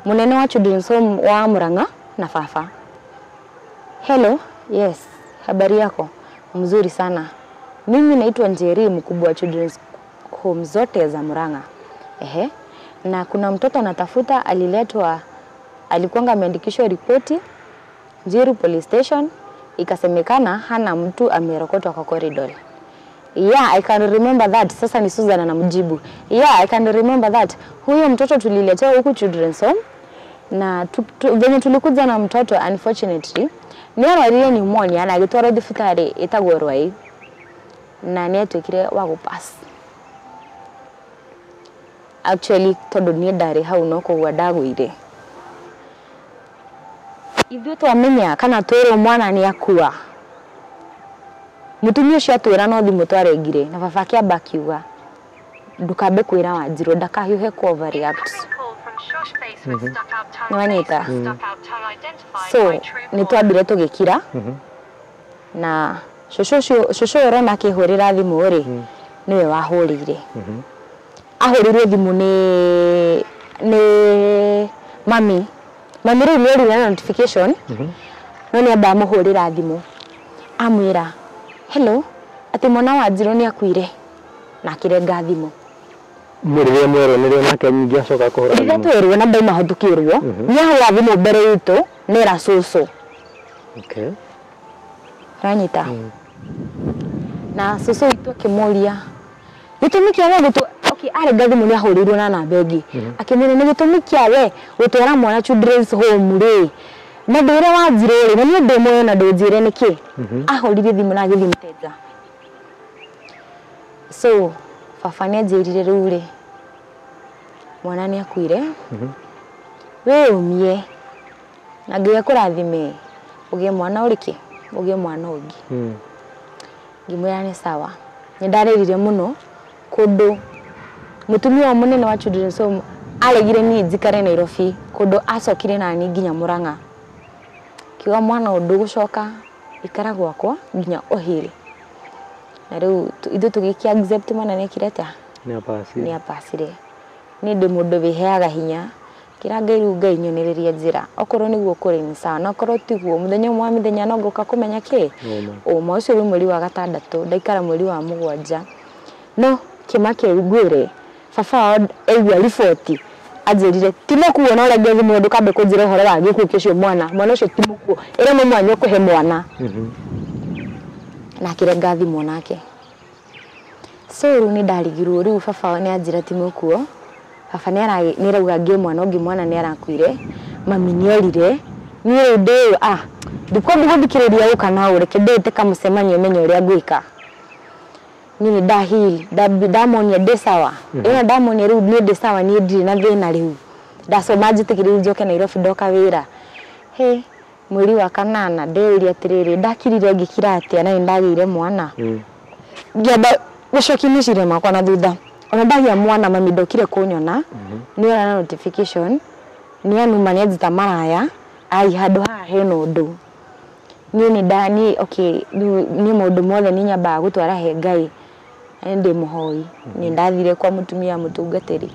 mũnene wa children's home wa Murang'a na baba. Hello, yes, habari yako? Mzuri sana. Mimi naitwa Njeri, mkubwa wa children's home zote za Murang'a. Ehe. Na kuna mtoto anatafuta, aliletwa, alikuwa ameandikishwa ripoti Njiru Police Station, ikasemekana hana mtu, amerokotwa kwa corridor. Yeah, I can remember that. Sasa ni Susan anamjibu. Yeah, I can remember that. Huyo mtoto tuliletewa huku children's home na venye tulikuja na mtoto, unfortunately nĩ arwarire pneumonia na agĩtwarwo thibitarĩ ĩtagwo Rwai na nĩ atuĩkire wa gũpass. Actually tondũ niĩ ndarĩ hau no kũgwa ndagũire. Ithuĩ twamenya kana twĩrwo mwana nĩ akua, mũtumia ũcio atwĩra no thimũ twarengire na baba akĩamba akiuga ndukambe kwĩra Wanjirũ ndakahiũhe ku overreact. Nĩwanyita? So nĩ twambire tũgĩkira na cũcũ ũcio, cũcũ ũyũ ũrona akĩhũrĩra thimũ rĩ, nĩwe wahũrĩire. Ahũrĩirwo thimũ nĩ mami. Mami rĩu nĩorire na notification no nĩ amba amũhũrĩra thimũ amwĩra hello, atĩ mwana wa Wanjirũ nĩ akuire, na akĩrenga thimũ. Rĩrĩa mwerwo nĩrĩo nake ningĩ acoka kũhũra Rĩrĩa thimũ. twerwo na ndauma ho tũkĩrwo nĩ ahũra thimũ mbere itũ nĩra cũcũ. Okay. Ranyita. Na cũcũ witũ akĩmũria gĩtũmi kĩa we gũtũ, okay, arenga thimũ nĩ ahũrĩirwo na namba ĩngĩ, akĩmwĩra nĩ gĩtũmi kĩa we gũtwara mwana children's home rĩ, na ndwĩre Wanjirũ rĩ, na niĩ ndĩ muoyo na ndũnjĩre nĩkĩ. Ahũrire thimũ na agĩthiĩ mũteja. So baba nĩ anjĩrire rĩu rĩ, mwana nĩ akuire, wĩyũmie na Ngai akũrathime ũgĩe mwana ũrĩkĩ, ũgĩe mwana ũngĩ. Ngĩmwĩra nĩ sawa. Nĩ ndarĩrire mũno kũndũ mũtumia wa mũnene wa children's home aregire niĩ njikare Nairobi, kũndũ acokire nani nginya Murang'a. Kiuga mwana ũyũ ndũgũcoka, ikara gwakwa nginya ũhĩre. Na rĩu ithuĩ tũgĩkĩ accept mwana nĩekire atĩa? Nĩ apacire. Nĩ apacire. Niĩ ndĩ mũndũ wĩheaga hinya, kĩra Ngai rĩu Ngai nyonereria njĩra, okorwo nĩguo kũrĩ nĩ sawa, na okorwo tiguo mũthenya ũmwe wa mĩthenya no ngũka kũmenya kĩ ũma ũcio. Rĩu mweri wa gatandatũ ndaikara mweri wa mũgwanja, no kĩmake ngwĩre baba wao aigua riboti anjĩrire ti mũkuo, no renge thimũ ndũkambe kũnjĩra ũhoro wa gĩkuũ kĩa ũcio mwana, mwana ũcio ti mũkuo, ĩra mami wanyu akũhe mwana, na akĩrenga thimũ nake. So rĩu nĩ ndarigirwo, rĩu baba wao nĩ anjĩra ti mũkuo, baba nĩ arauga ngĩe mwana ũngĩ, mwana nĩ arakuire, mami nĩ orire, niĩ rĩu ndĩ ndikwenda gũthikĩrĩria ũka na ũreke ndĩte kamũcemanio menye ũrĩa ngwĩka. Niĩ nĩ ndahil, ndamonia ndĩ sawa, ĩno ndamonia rĩu niĩ ndĩ sawa, niĩ ndirĩ na thĩna rĩu, ndacoma njĩtĩkĩrire njoke Nairobi ndoka wĩra. He mweri wa kanana ndeyũria atĩrĩrĩ, ndakirire ngĩkira atĩa na nĩ ndagĩire mwana. Ngĩamba gũcokia meciria makwa na thutha, ona ndagĩa mwana mami ndokire kũnyona, nĩ ora na notification nĩ anuma nĩ anjĩta maraya, ai handũ haha hena ũndũ. Niĩ nĩ nda niĩ okay, rĩu niĩ maũndũ mothe nĩ nyambaga gũtwara he Ngai, na nĩ ndĩ mũhoi. Nĩ ndathire kwa mũtumia mũtungatĩri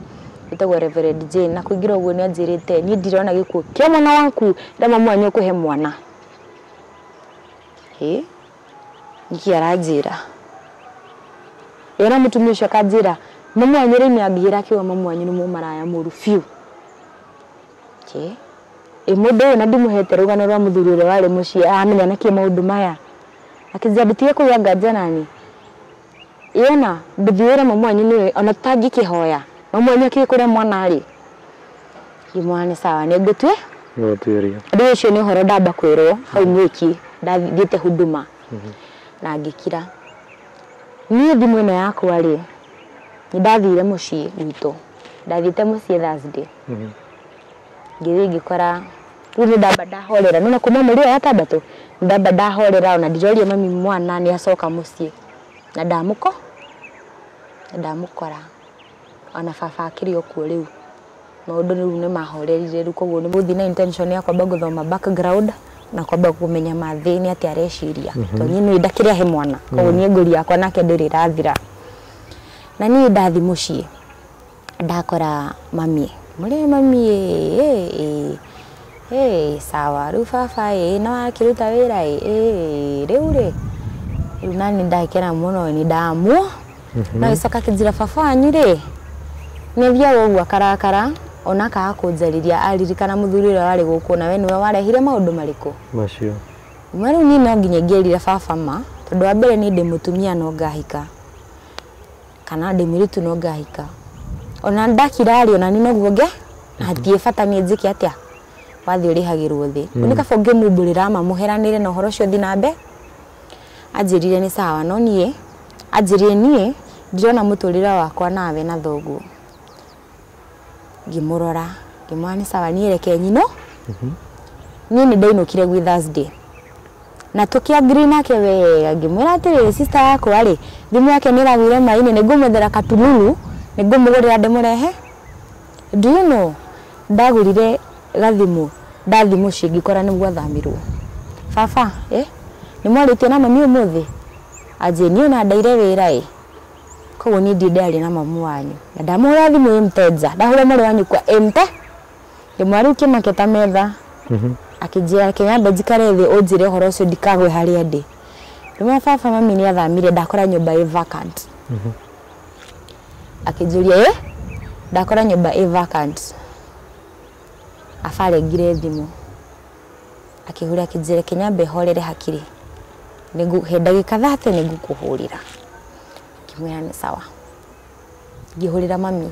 wĩtagwo Reverend Jane, na kũingĩra ũguo nĩ anjĩrĩte niĩ ndirona gĩkuũ kĩa mwana waku, ĩra mami wanyu akũhe mwana. Ĩ nĩkĩ aranjĩra? Ĩra mũtumia ũcio akanjĩra mami wanyu rĩu nĩ angĩra akiuga mami wanyu nĩ mũmaraya mũru biũ. Okay. Ĩ mũndũ ũyũ na ndimũhete rũgano rwa mũthuri ũrĩa warĩ mũciĩ amenya nĩkĩ maũndũ maya, akĩnjĩra ndũtige kũgĩa nganja nani, ĩona ndũthiĩre mami wanyu nĩwe ona tũtangĩkĩhoya mami wanyu akĩũĩ kũrĩa mwana arĩ. Ngĩmwĩra nĩ sawa, nĩ ngũtue Nĩgũtuĩria. Rĩu ũcio nĩ ũhoro ndamba kwĩrwo hau mwĩki ndathiĩte huduma na ngĩkira. Niĩ thimũ ĩno yakwa rĩ, nĩ ndathire mũciĩ gwitũ, ndathiĩte mũciĩ Thursday, ngĩthiĩ ngĩkora rĩu nĩ ndamba ndahorera, nĩwona kuma mweri wa gatandatũ nĩ ndamba ndahorera, ona ndiroria mami mwana nĩ acoka mũciĩ, na ndamũkora ona baba akĩrĩ o kuo rĩu. Maũndũ rĩu nĩ mahorerire rĩu, koguo nĩ gũthiĩ na intention ya kwamba gũthoma background na kwamba kũmenya mathĩ nĩ atĩa areciria tondũ niĩ nĩ ndakĩrĩa he mwana koguo niĩ ngũri yakwa nake ndĩrĩ ĩrathira na niĩ ndathi mũciĩ ndakora mami mũrĩ mami sawa rĩu baba no akĩruta wĩra rĩu rĩ rĩu nani ndakena mũno nĩ ndamwo na gĩcoka kĩnjĩra baba wanyu rĩ nĩ athiaga ũguo akarakara ona akaga kũnjarĩria aririkana mũthuri ũrĩa warĩ gũkũ na we nĩwe warehire maũndũ marĩkũ macio ma rĩu niĩ no nginya ingĩerire baba ma tondũ wa mbere niĩ ndĩ mũtumia no ngahika kana ndĩ mũirĩtu no ngahika ona ndakira rĩ ona niĩ noguo nge hatirĩ bata niĩ njĩke atĩa wathiĩ ũrĩhagĩrwo thĩ nĩ kaba ũngĩmumbũrĩra ma mũheranĩre na ũhoro ũcio ũthiĩ na mbere anjĩrire nĩ sawa no niĩ anjĩrire niĩ ndirona mũtũrĩre wakwa nawe na thoguo ngĩmũrora ngĩmwĩra nĩ sawa niĩ reke nyino niĩ nĩ ndainũkire gwĩ Thursday na tũkĩagree nake wega ngĩmwĩra atĩrĩrĩ sister yakwa rĩ thimũ yake nĩ ĩragũire maĩ-inĩ nĩ ngũmwethera katululu nĩ ngũmũgũrĩra ndĩmũrehe. Do you know ndagũrire gathimũ ndathi mũciĩ ngĩkora nĩ gwathamirwo baba nĩ mwarĩtie na mami ũmũthĩ anjĩ niĩ ona ndaire wĩra koguo niĩ ndirĩ ndarĩ na mamu wanyu na ndamũhũra thimũ ĩ mteja ndahũra mwarĩ wanyu kwa ĩmte ngĩmwĩra rĩu kĩmake ta metha akĩnjĩra reke nyambe njikare thĩ ũnjĩre ũhoro ũcio ndikagwe harĩa ndĩ ngĩmwĩra baba mami nĩ athamire ndakora nyũmba ĩ vacant akĩnjũria ndakora nyũmba ĩ vacant abarengire thimũ akĩhũra akĩnjĩra reke nyambe horere hakiri he ndagĩka 30 nĩngũkũhũrĩra ngĩmwĩra nĩ sawa ngĩhũrĩra mami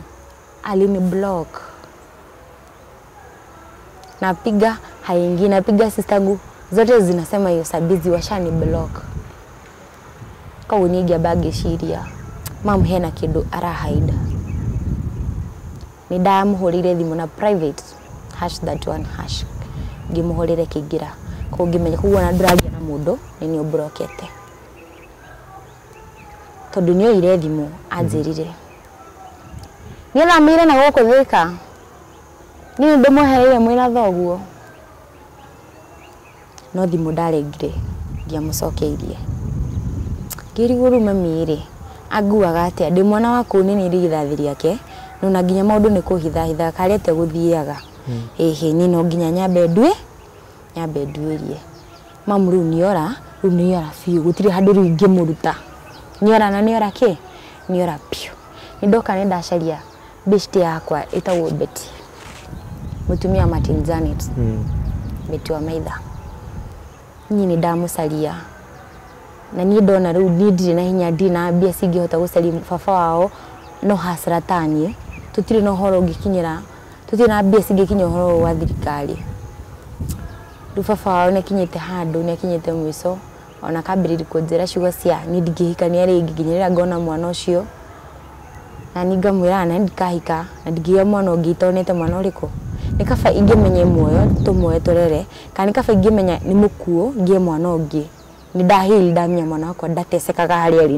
alini block napiga haingii napiga sistangu zote zinasema hiyo sabizi washani block koguo niĩ ngĩamba ngĩciria mamu hena kĩndũ arahaida nĩ ndamũhũrĩire thimũ na private hash that one hash ngĩmũhũrĩre kĩingĩra koguo ngĩmenya koguo ona ndũragia na mũndũ nĩ niĩ ũmburokete tondũ nĩ oire thimũ anjĩrire niĩ thamĩire na gũkũ Thĩka niĩ ndĩmwehereire mwĩna thoguo no thimũ ndarengire ndiamũcokeirie ngĩrigwo rĩu mami rĩ anguaga atĩa ndĩ mwana wa kũu nĩ niĩ irigithathi rĩake no na nginya maũndũ nĩ kũhithahitha karĩa atĩa gũthiaga ĩhĩ niĩ no nginya nyambe nduĩrie mamu rĩu nĩora biũ gũtirĩ handũ rĩu ingĩmũruta nĩora na nĩora kĩ nĩora biũ nĩ ndoka nĩ ndacaria beshte yakwa ĩtagwo Betty mũtumia Martin Janet Betty wa Maitha niĩ nĩ ndamũcaria na niĩ ndona rĩu niĩ ndirĩ na hinya ndirĩ na mbia cingĩhota gũcaria baba wao no hasara ta niĩ tũtirĩ na ũhoro ũngĩkinyĩra tũtirĩ na mbia cingĩkinya ũhoro wa thirikari rĩu baba wao nĩakinyĩte handũ nĩakinyĩte mũico ona akambĩrĩria kũnjĩra ciugo cia niĩ ndingĩhikania rĩngĩ nginya rĩrĩa ngona mwana ũcio na niĩ ngamwĩra na ndikahika na ndingĩgĩa mwana ũngĩ itonete mwana ũrĩkũ nĩ kaba ingĩmenya muoyo tũmuoye tũrere kana nĩ kaba ingĩmenya nĩ mũkuũ ngĩe mwana ũngĩ nĩ ndahili ndamenya mwana wakwa ndatecekaga harĩa arĩ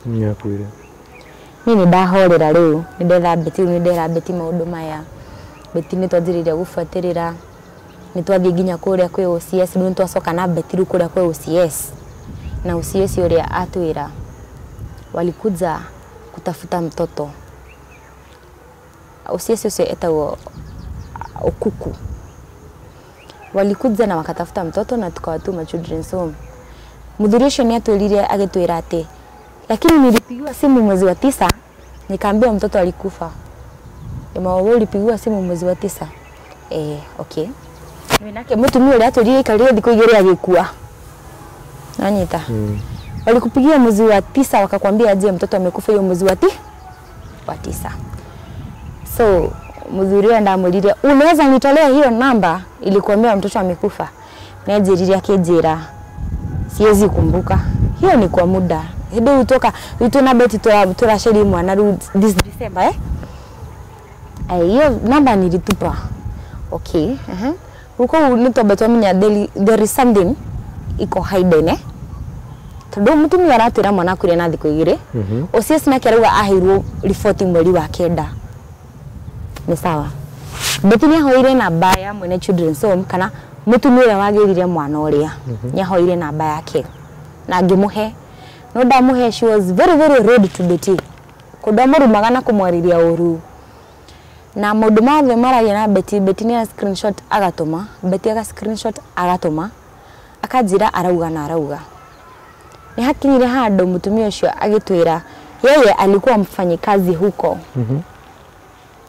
nĩakuire niĩ nĩ ndahorera rĩu nĩ ndetha Betty rĩu nĩ ndera Betty maũndũ maya Betty nĩ twanjĩrĩria gũbuatĩrĩra nĩ twathiĩ nginya kũrĩa kwĩ OCS rĩu nĩ twacoka na Betty rĩu kũrĩa kwĩ OCS na OCS ũrĩa atwĩra walikuja kutafuta mtoto OCS ũcio etagwo Okuku walikuja na wakatafuta mtoto na tukawatuma children's home mũthuri ũcio nĩ atwĩrire agĩtwĩra atĩ lakini nilipigiwa simu mwezi wa 9 nikaambiwa mtoto alikufa. Wewe ulipigiwa simu mwezi wa 9 okay nake mũtumia ũrĩa atwĩrire aikarire thikũ igĩrĩ agĩkua nanyita walikupigia mwezi wa 9 wakakwambia je mtoto amekufa hiyo mwezi wa 9 so mũthuri ũrĩa ndamwĩrire unaweza nitolea hiyo namba ilikuambia mtoto amekufa na akĩnjĩra siwezi kumbuka hiyo ni kwa muda hĩndĩ utoka itu na Betty tũraceria mwana rĩu this December hiyo namba nilitupa okay uko nĩ twamba twamenya there is something iko hidden tondu mutumia aratwira mwana akuire na thikũ igĩrĩ OCS nake arauga aheirwo riboti mweri wa 9 nĩ sawa Betty nĩ ahoire namba ya mwene children's home kana Mutumia ũrĩa wagĩrire mwana ũrĩa nĩahoire namba yake na ngĩmũhe no ndamũhe she was very very rude to Betty kũndũ amũrumaga na kũmwarĩria ũru na maũndũ mothe maragia na Betty. Betty nĩ screenshot agatũma, Betty aga screenshot agatũma akanjĩra arauga na arauga. Nĩ hakinyire handũ mũtumia ũcio agĩtwĩra yeye alikuwa mfanyikazi huko.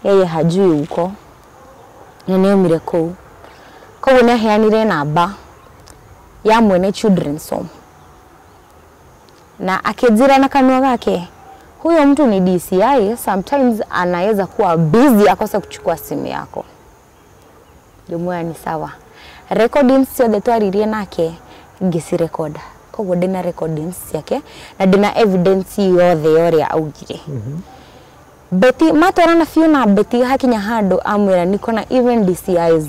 Yeye hajui huko na nĩaumire kũu. Koguo nĩaheanire namba ya mwene children's home na akĩnjĩra na kanua gake huyo mtu ni DCI, sometimes anaweza kuwa busy akose kuchukua simu yako. Ngĩmwĩra ni sawa. Recordings ciothe twaririe nake ngĩcirekoda. Koguo ndĩna recordings ciake na ndĩna evidence yothe ya ũrĩa augire. Betty matwarana biũ na Betty hakinya handũ amwĩra niko na even DCIs.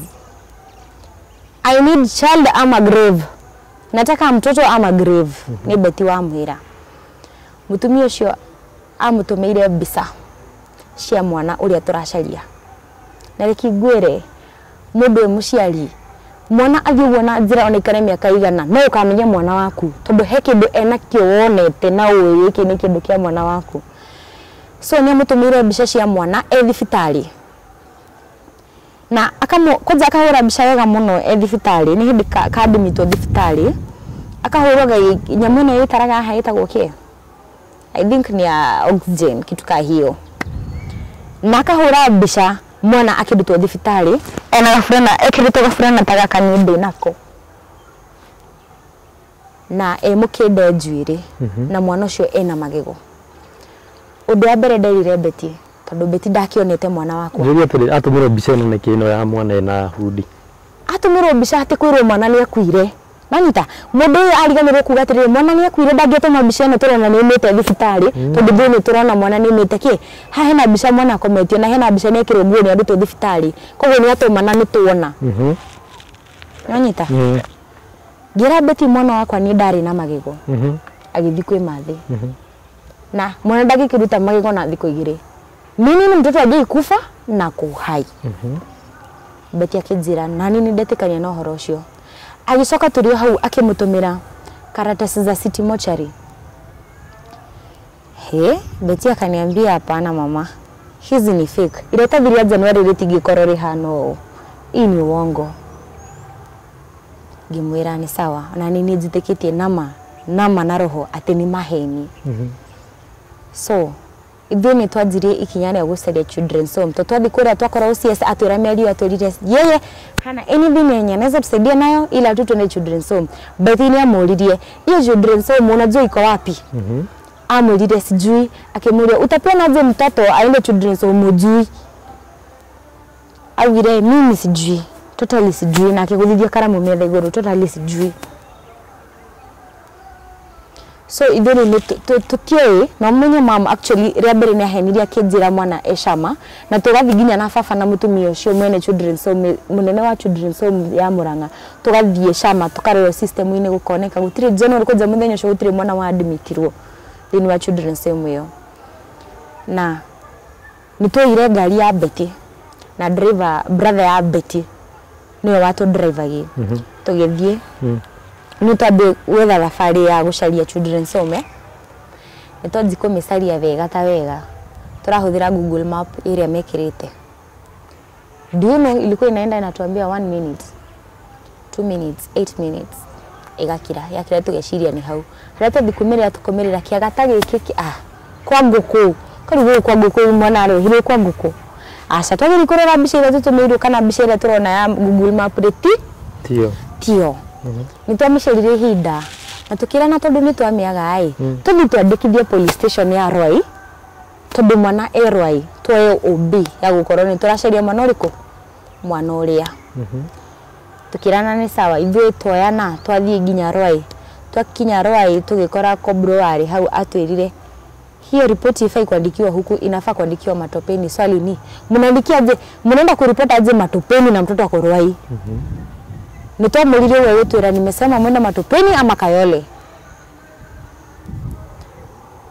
I need child ama grave. Nataka mtoto ama grave. Nĩ Betty wamwĩra. Mũtumia ũcio amũtũmĩire mbica cia mwana ũrĩa tũracaria. Na reke ngwĩre mũndũ wĩ mũciari mwana athiĩ ũguo na njĩra ona ikare mĩaka igana no ũkamenya mwana waku tondũ he kĩndũ enakĩo wonete na ũĩ gĩkĩ nĩ kĩndũ kĩa mwana waku. So nĩ amũtũmĩire mbica cia mwana e thibitarĩ na kwanja akahũra mbica wega mũno e thibitarĩ. Nĩ hĩndĩ kandimitwo thibitarĩ akahũrwo nyamũ ĩno ĩtaraga haha ĩtagwo kĩ? I think ni ya oxygen kitu ka hiyo. Na akahũra mbica mwana akĩrutwo thibitarĩ ena gaburana ekĩrĩtwo gaburana ta gaka niĩ ndĩ nako na e mũkĩnde njuĩrĩ na mwana ũcio ena magego. Ũndũ wa mbere nderire Betty tondũ Betty ndakĩonete mwana wakwa. Njũria atĩrĩ atũmĩrwo mbica ĩno nĩkĩ ĩno ya mwana ena hudi? Atũmĩrwo mbica atĩ kwĩrwo mwana nĩakuire. Nanyita mũndũ ũyũ ariganĩrwo kuga atĩrĩrĩ mwana nĩakuire ndangĩtũma mbica ĩno tũrona nĩaumĩte thibitarĩ tondũ ithuĩ nĩtũrona mwana nĩaumĩte kĩ haha hena mbica mwana akometio na hena mbica nĩekĩrwo nguo nĩarutwo thibitarĩ koguo nĩatũma na nĩtuona. Nanyita ngĩra Betty mwana wakwa niĩ ndarĩ na magego. Agĩthiĩ kwĩ mathĩ na mwana ndangĩkĩruta magego na thikũ igĩrĩ. Mimi ni mtoto angĩkufa na kũhai. Betty akĩnjĩra nani nĩ ndetĩkania na ũhoro ũcio. Agĩcoka tũrĩ o hau akĩmũtũmĩra karatasi za city mortuary. He, Betty akaniambia hapana mama, hizi ni fake. Iratathi rĩa January rĩtingĩkorwo rĩhana ũũ. Hii ni uongo. Ngĩmwĩra nĩ sawa ona niĩ nĩnjĩtĩkĩtie nama na roho atĩ nĩ maheni. So ithuĩ nĩ twanjirie ikinya rĩa gũcaria children's home. To twathiĩ kũrĩa twakora OCS atwĩra mĩario atwĩrire yeye hana anything yenye anaweza tusaidia nayo ila tu tuende children's home. Betty nĩ amũririe hiyo children's home unajua iko wapi? Amũririe sijui. Akĩmũria utapeana aje mtoto aende children's home hujui? Augire mimi sijui, totally sijui, na akĩgũthithia karamu metha igũrũ totally sijui. So ithuĩ nĩ tũtiũĩ na ũmenye mom actually rĩa mbere nĩ ahenirie akĩnjĩra mwana e cama na tũgathiĩ nginya na baba na mũtumia ũcio mwene children's home mũnene wa children's home ya Murang'a tũgathiĩ cama tũkarorwo system-inĩ gũkoneka gũtirĩ January kwanja mũthenya ũcio gũtirĩ mwana wa admitirwo thĩinĩ wa children's home ĩyo. Na nĩ tuoire ngari ya Betty na driver brother ya Betty nĩwe watũ-drivagi tũgĩthiĩ nĩ twambie gwetha thabarĩ ya gũcaria children's home. Nĩ twanji kũmĩcaria wega ta wega tũrahũthĩra Google Map ĩrĩa mekĩrĩte. Do you know ilikuwa inaenda inatuambia 1 minute 2 minutes 8 minutes ĩgakira yakira tũgeciria nĩ hau harĩa twathiĩ kumĩrĩra tũkũmĩrĩra kĩaga ta gĩkĩ kwa ngũkũ karibu gũkũ kwa ngũkũ mwana arehirwo kwa ngũkũ. Aca twagĩrĩirwo kũrora mbica ĩrĩa tũtũmĩirwo kana mbica ĩrĩa tũrona ya Google Map rĩ ti tio. Nĩ twamĩcaririe ihinda na tũkĩrana tondũ nĩ twamĩaga ĩ tũthiĩ twandĩkithie police station ya Ruai tondũ mwana e Ruai tuoe OB ya gũkorwo nĩ tũracaria mwana ũrĩkũ mwana ũrĩa. Tũkĩrana nĩ sawa ithuĩ tuoyana twathiĩ nginya Ruai. Twakinya Ruai tũgĩkora kobro warĩ hau atwĩrire hiyo ripoti ifai kuandikiwa huku, inafaa kuandikiwa Matopeni. Swali ni mnaandikia aje, mnaenda kuripota aje Matopeni na mtoto ako Ruai? Nitwamũririe wewe twĩra nimesema mwenda Matopeni ama Kayole.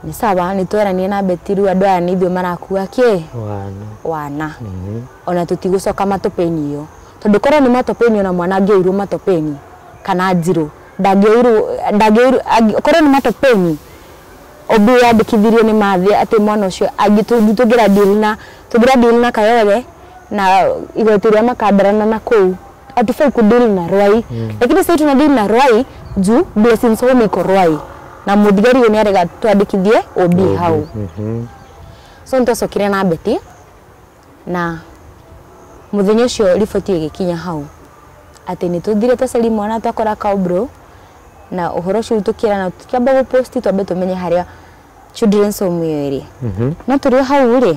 Ni sawa nitweranie na Betty rĩu andũ aya nĩ ithuĩ marakua kĩ wana ona tũtigũcoka Matopeni iyo Tondu korwo ni matopeni ona mwana angĩoirwo matopeni kana njirũ ndangĩoirwo korwo ni matopeni obi yandĩkithirio nĩ mathi atĩ mwana ũcio tũngĩra deal na Kayole na igoti rĩa Makandarana na kũu atufai ku deal na Ruai. Lakini sasa tuna deal na Ruai juu Blessings Home iko Ruai na muthigari nĩ arega twandĩkithie OB hau. So nitwacokire na Betty na muthenya ũcio riboti ĩgĩkinya hau atĩ nĩ tũthire twacari mwana twakora kaubro na ũhoro ũcio tũkĩra na tũkĩamba gũposti twambe tũmenye harĩa children's home ĩyo ĩrĩ. No tũrĩ hau rĩ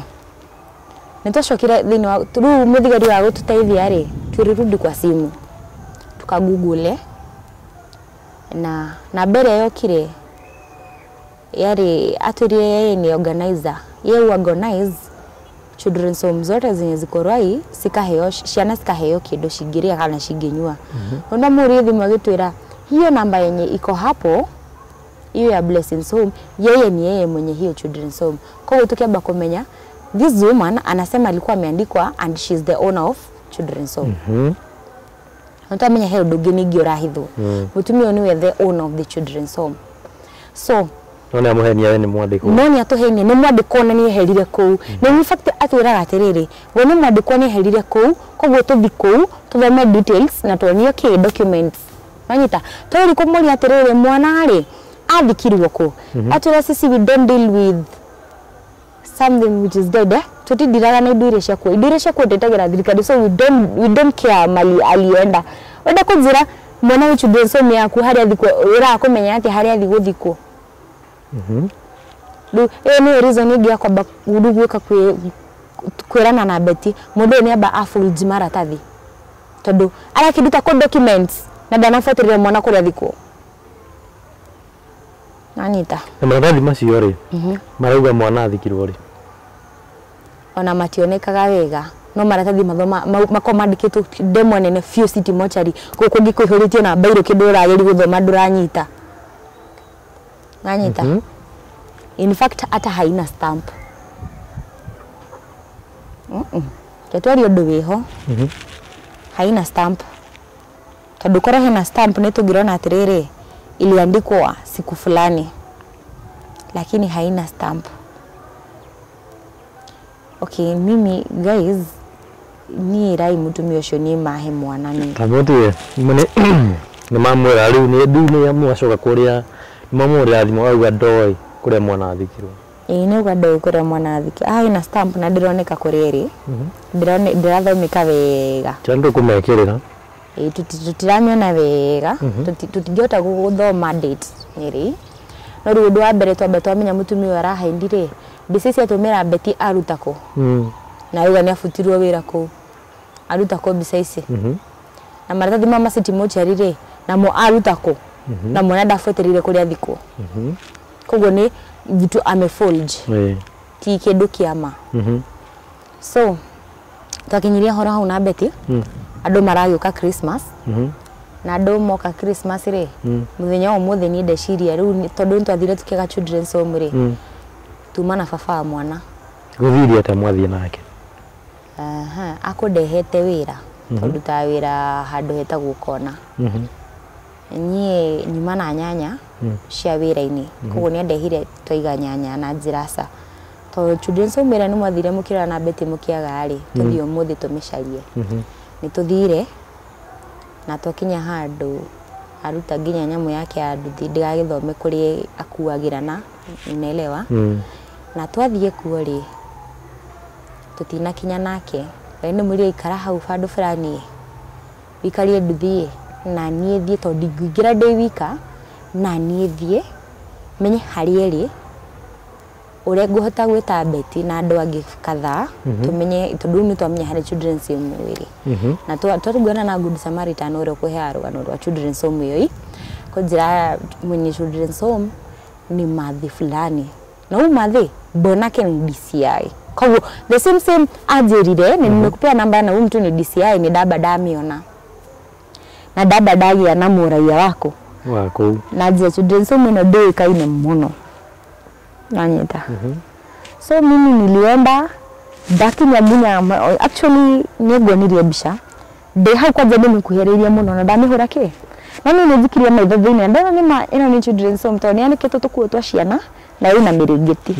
nĩ twacokire thĩinĩ wa rĩu mũthigari wa gũtũteithia rĩ tulirudi kwa simu tukagugule na mbere yokire yari atwĩrire yeye ni organizer, yeye organize children's home zote zenye ziko Ruai cikaheo ciana cikaheo kindu cingĩrĩa kana cingĩnyua. Ona mũrĩthi magĩtwĩra hiyo namba yenye iko hapo hiyo ya Blessings Home, yeye ni yeye mwenye hiyo children's home. Kwa tukiamba kumenya this woman anasema alikuwa ameandikwa and she's the owner of children's home. Ntamenya he undu ngi ningi urahithwo. Mutumia niwe the owner of the children's home. So no amuhenia we ni mwandĩkwo. No ni atuhenia ni mwandĩkwo na ni eherire kũu. Na in fact atwĩraga atĩrĩrĩ we ni mwandĩkwo ni eherire kũu koguo tũthi kũu tuthome details na tuonio kĩ documents. Manyita tũri kũmũria atĩrĩrĩ mwana rĩ athikirwo kũ. Atwĩra sisi we don't deal with something which is dead. Tutidiraga na indo iria ciakuo. Indo iria ciakuo ndetagira thirikari, so we don't care mali alienda. Wenda kunjira mwana wa children's home yaku haria thikwo urakumenya ati haria thi guthikwo. Riu iyo niyo reason ingi ya kwamba gwika kwirana na Betty mundu ni amba aforge maratathi tondu arakinduta ko documents na ndanabuatĩrĩra mwana kuria thikwo. Nanyita na maratathi macio ri marauga mwana athikirwo ri ona mationekaga wega no maratathi mathoma mako mandĩkĩtwo ndemwa nene few city mortuary kũu kũngĩ kũihũrĩtio na bairo kĩndũ ũrageria gũthoma ndũranyita. Nanyita. In fact hata haina stamp. Tetwari ũndũ wĩho. Haina stamp. Tondũ korwo hena stamp nĩ tũngĩrona atĩrĩrĩ iliandikwa siku fulani lakini haina stamp. Okay, mimi guys ni rai mutumia ũcio ni mahe mwana ni. Tamutie ni mamwĩra rĩu nĩ ndu nĩ mwacoka kũrĩa mamwĩra thimũ auga ndoĩ kũrĩa mwana athikirwo. Ĩĩ nĩ uga ndoĩ kũrĩa mwana athikirwo. Ah, ina stamp na ndĩroneka kũrĩa ĩrĩ. Ndĩrathomeka wega. Tondũ kũmekĩrĩra. Ĩĩ tũtiramiona wega. Tũtingĩhota gũthoma date nĩrĩ. No rĩu ũndũ wa mbere twamba twamenya mũtumia ũyũ arahaindi rĩ mbica ici atũmĩra Betty aruta kũ. Na auga nĩ abutirwo wĩra kũu. Aruta kũ mbica ici. Na maratathi ma city mortuary rĩ namo aruta kũ. Na mwana ndabuatĩrĩire kũrĩa athikwo. Koguo nĩ vitu amefold. Ti kĩndũ kĩa ma. So twakinyirie horo hau na Betty andũ maragĩũka Christmas. Na andũ moka Christmas rĩ mũthenya wa ũmũthĩ niĩ ndeciria rĩu tondũ nĩtwathire tũkĩaga children's home rĩ tuma na baba wa mwana. Gũthirie atĩa mwathiĩ nake? Akũndehete wĩra tondũ ta wĩra handũ hetagwo kona. Niĩ nyuma na nyanya cia wĩra-inĩ koguo nĩ andehire twaiga nyanya na njĩra ca tondũ children's home ĩrĩa nĩ mwathire mũkĩrora na Betty mũkĩaga rĩ tũthiĩ ũmũthĩ tũmĩcarie. Nĩ tũthire na twakinya handũ aruta nginya nyamũ yake ya nduthi ndigagĩthome kũrĩa akuagĩra na unaelewa. Na twathiĩ kuo rĩ tũtinakinya nake we nĩ mũrĩ aikara hau handũ fulani wikarie nduthi na niĩ thiĩ tondũ ndingĩingĩra ndĩ wika na niĩ thiĩ menye harĩa ĩrĩ ũrĩa ngũhota gwĩta Betty na andũ angĩ kadhaa tumenye tondũ rĩu nĩ twamenya harĩa children's home ĩrĩ. Na twatũguana na Good Samaritan ũrĩa ũkũheaga rũgano rwa children's home ĩyo kũnjĩra mwenye children's home ni mathi fulani na huyu mathi bonake ni DCI. Koguo the same anjĩrire nĩ nimekupea namba na huyu mtu ni DCI ni ndamba ndamiona na ndamba ndagĩa na mũraia wako wa kũu na njĩra children's home ĩno ndĩũĩkaine mũno. Nanyita. So mimi nilienda ndakinya nginya actually nĩnguonirie mbica Ndĩ hau kwanja ndĩmĩkuhĩrĩirie mũno na ndamĩhũra kĩ no niĩ nĩnjikirie maitho thĩinĩ ndona nĩma ĩno nĩ children's home tondũ nĩyanĩkĩtwo tũkuo twa ciana na ĩna mĩrĩngĩti.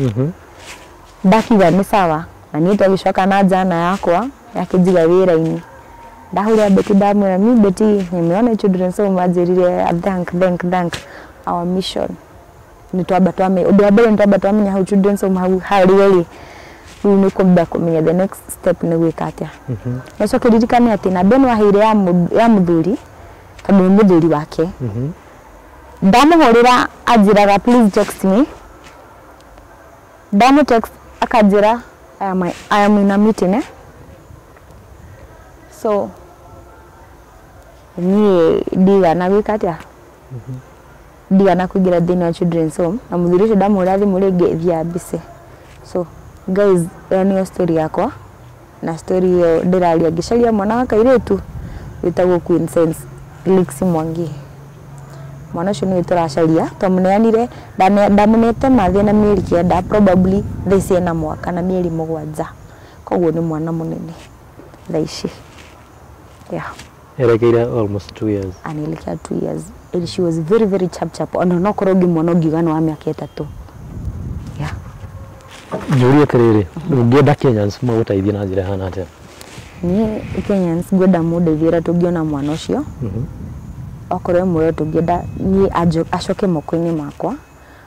Ndakiuga nĩ sawa na niĩ twagĩcoka na njana yakwa yakĩnjiga wĩra-inĩ. Ndahũrĩra Betty ndamwĩra mi Betty nimeona children's home anjĩrire thank our mission. Nĩ twamba twamenya ũndũ wa mbere nĩ twamba twamenya hau children's home hau harĩ rĩ rĩu nĩ kwamba kũmenya the next step nĩ gwĩka atĩa. Na ũcoke ririkane atĩ namba ĩno aheire ya mũthuri tondũ nĩ mũthuri wake. Ndamũhũrĩra anjĩraga please text me. Ndamũ text akanjĩra I am in a meeting eh? So niĩ ndigana gwĩka atĩa ndigana kũingĩra thĩinĩ wa children's home na mũthuri ũcio ndamũhũrĩra thimũ rĩngĩ thiĩ mbice. So guys ĩyo nĩyo story yakwa na story ĩyo ndĩraria ngĩcaria mwana wa kairĩtu wĩtagwo Queen Sense Lixy Mwangi. Mwana ũcio nĩwe tũracaria twamũneanire ndamũnete mathiĩ na mĩeri 9 probably thaa ici ena mwaka na mĩeri 7 koguo nĩ mwana mũnene thaa ici. Yeah. Erekeire almost 2 years. Anaelekea 2 years. And she was very very chap chap. Ona no korwo ngĩmuona ũngiuga nĩ wa mĩaka 3. Yeah. Njũrie atĩrĩrĩ, ũngĩenda Kenyans magũteithie na njĩra ĩhana atĩa? Niĩ Kenyans ngwenda mũndeithie ũrĩa tũngĩona mwana ũcio. Okorwo e muoyo tũngĩenda niĩ acoke moko-inĩ makwa.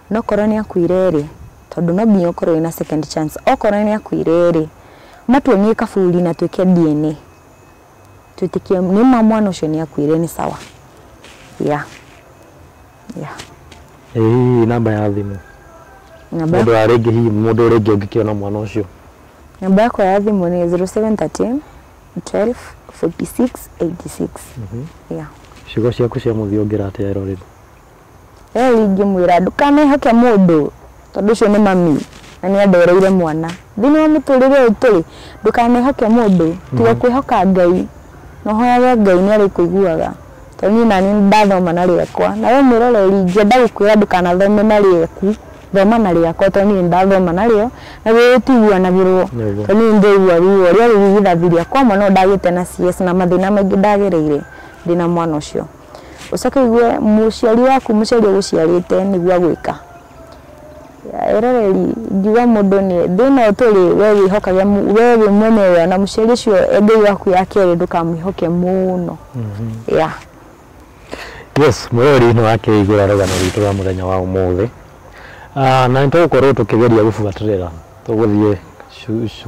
No korwo nĩ akuire rĩ, tondũ no nginya ũkorwo wĩna second chance. Okorwo nĩ akuire rĩ, matuonie kaburi na twĩke DNA. Twĩtĩkie nĩ ma mwana ũcio nĩ akuire nĩ sawa. Yeah. Yeah. Ĩ namba ya thimũ. Mũndũ wa rĩngĩ hihi mũndũ rĩngĩ ũngĩkĩona mwana ũcio. Namba yakwa ya thimũ nĩ 0713 12 46 86. Yeah. Ciugo ciaku cia mũthia ũngĩra atĩa eroreri? Ingĩmwĩra ndũkanehoke mũndũ tondũ ũcio nĩ mami na nĩ andereire mwana. Thĩinĩ wa mũtũrĩre ũyũ tũrĩ ndũkanehoke mũndũ tiga kwĩhoka Ngai na ũhoyage Ngai nĩ arĩkũiguaga. Tondũ niĩ nani ndathoma na rĩakwa na we mwĩroreri ingĩenda gũkwĩra ndũkanathome na rĩaku thoma na rĩakwa tondũ niĩ ndathoma narĩo na gũtiguanagĩrwo tondũ niĩ ndĩigua ruo rĩa rĩgithathi rĩakwa mwana ũyũ ndagĩte na CS na mathĩna maingĩ ndagereire ndĩna mwana ũcio. Ũcoke ũigue mũciari waku mũciari ũgũciarĩte nĩguo agwĩka. Eroreri ngiuga mũndũ nĩ thĩna ũyũ tũrĩ we wĩhokage we wĩ mwenyewe na mũciari ũcio Ngai waku ya kerĩ ndũkamwĩhoke mũno. Yeah. Yes, mwĩroreri nĩ wakĩigua rũgano rwitũ rwa mũthenya wa ũmũthĩ. Na nĩ tũgũkorwo tũkĩgeria gũbuatĩrĩra tũgũthiĩ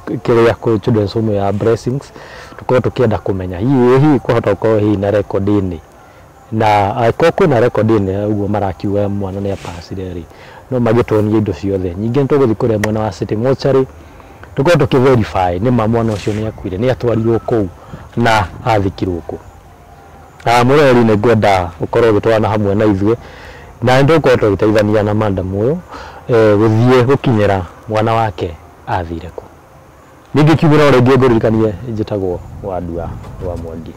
kĩrĩa kwĩ children's home ya Blessings tũkorwo tũkĩenda kũmenya hihi kwahota gũkorwo hihi na rekondi-inĩ na angĩkorwo kwĩna rekondi-inĩ ũguo marakiuga mwana nĩ apacire rĩ no magĩtuonie indo ciothe. Ningĩ nĩ tũgũthiĩ kũrĩa mwena wa City Mortuary tũkorwo tũkĩ verify nĩ ma mwana ũcio nĩ akuire nĩ atwarirwo kũu na athikirwo kũ. Mwĩroreri nĩ ngwenda ũkorwo ũgĩtwarana hamwe na ithuĩ na nĩ tũgũkorwo tũgĩteithania na madam ũyũ gũthiĩ gũkinyĩra mwana wake athire kũ. Ningĩ kiumĩra o rĩngĩ ngũririkanie njĩtagwo Wandua wa Mwangi.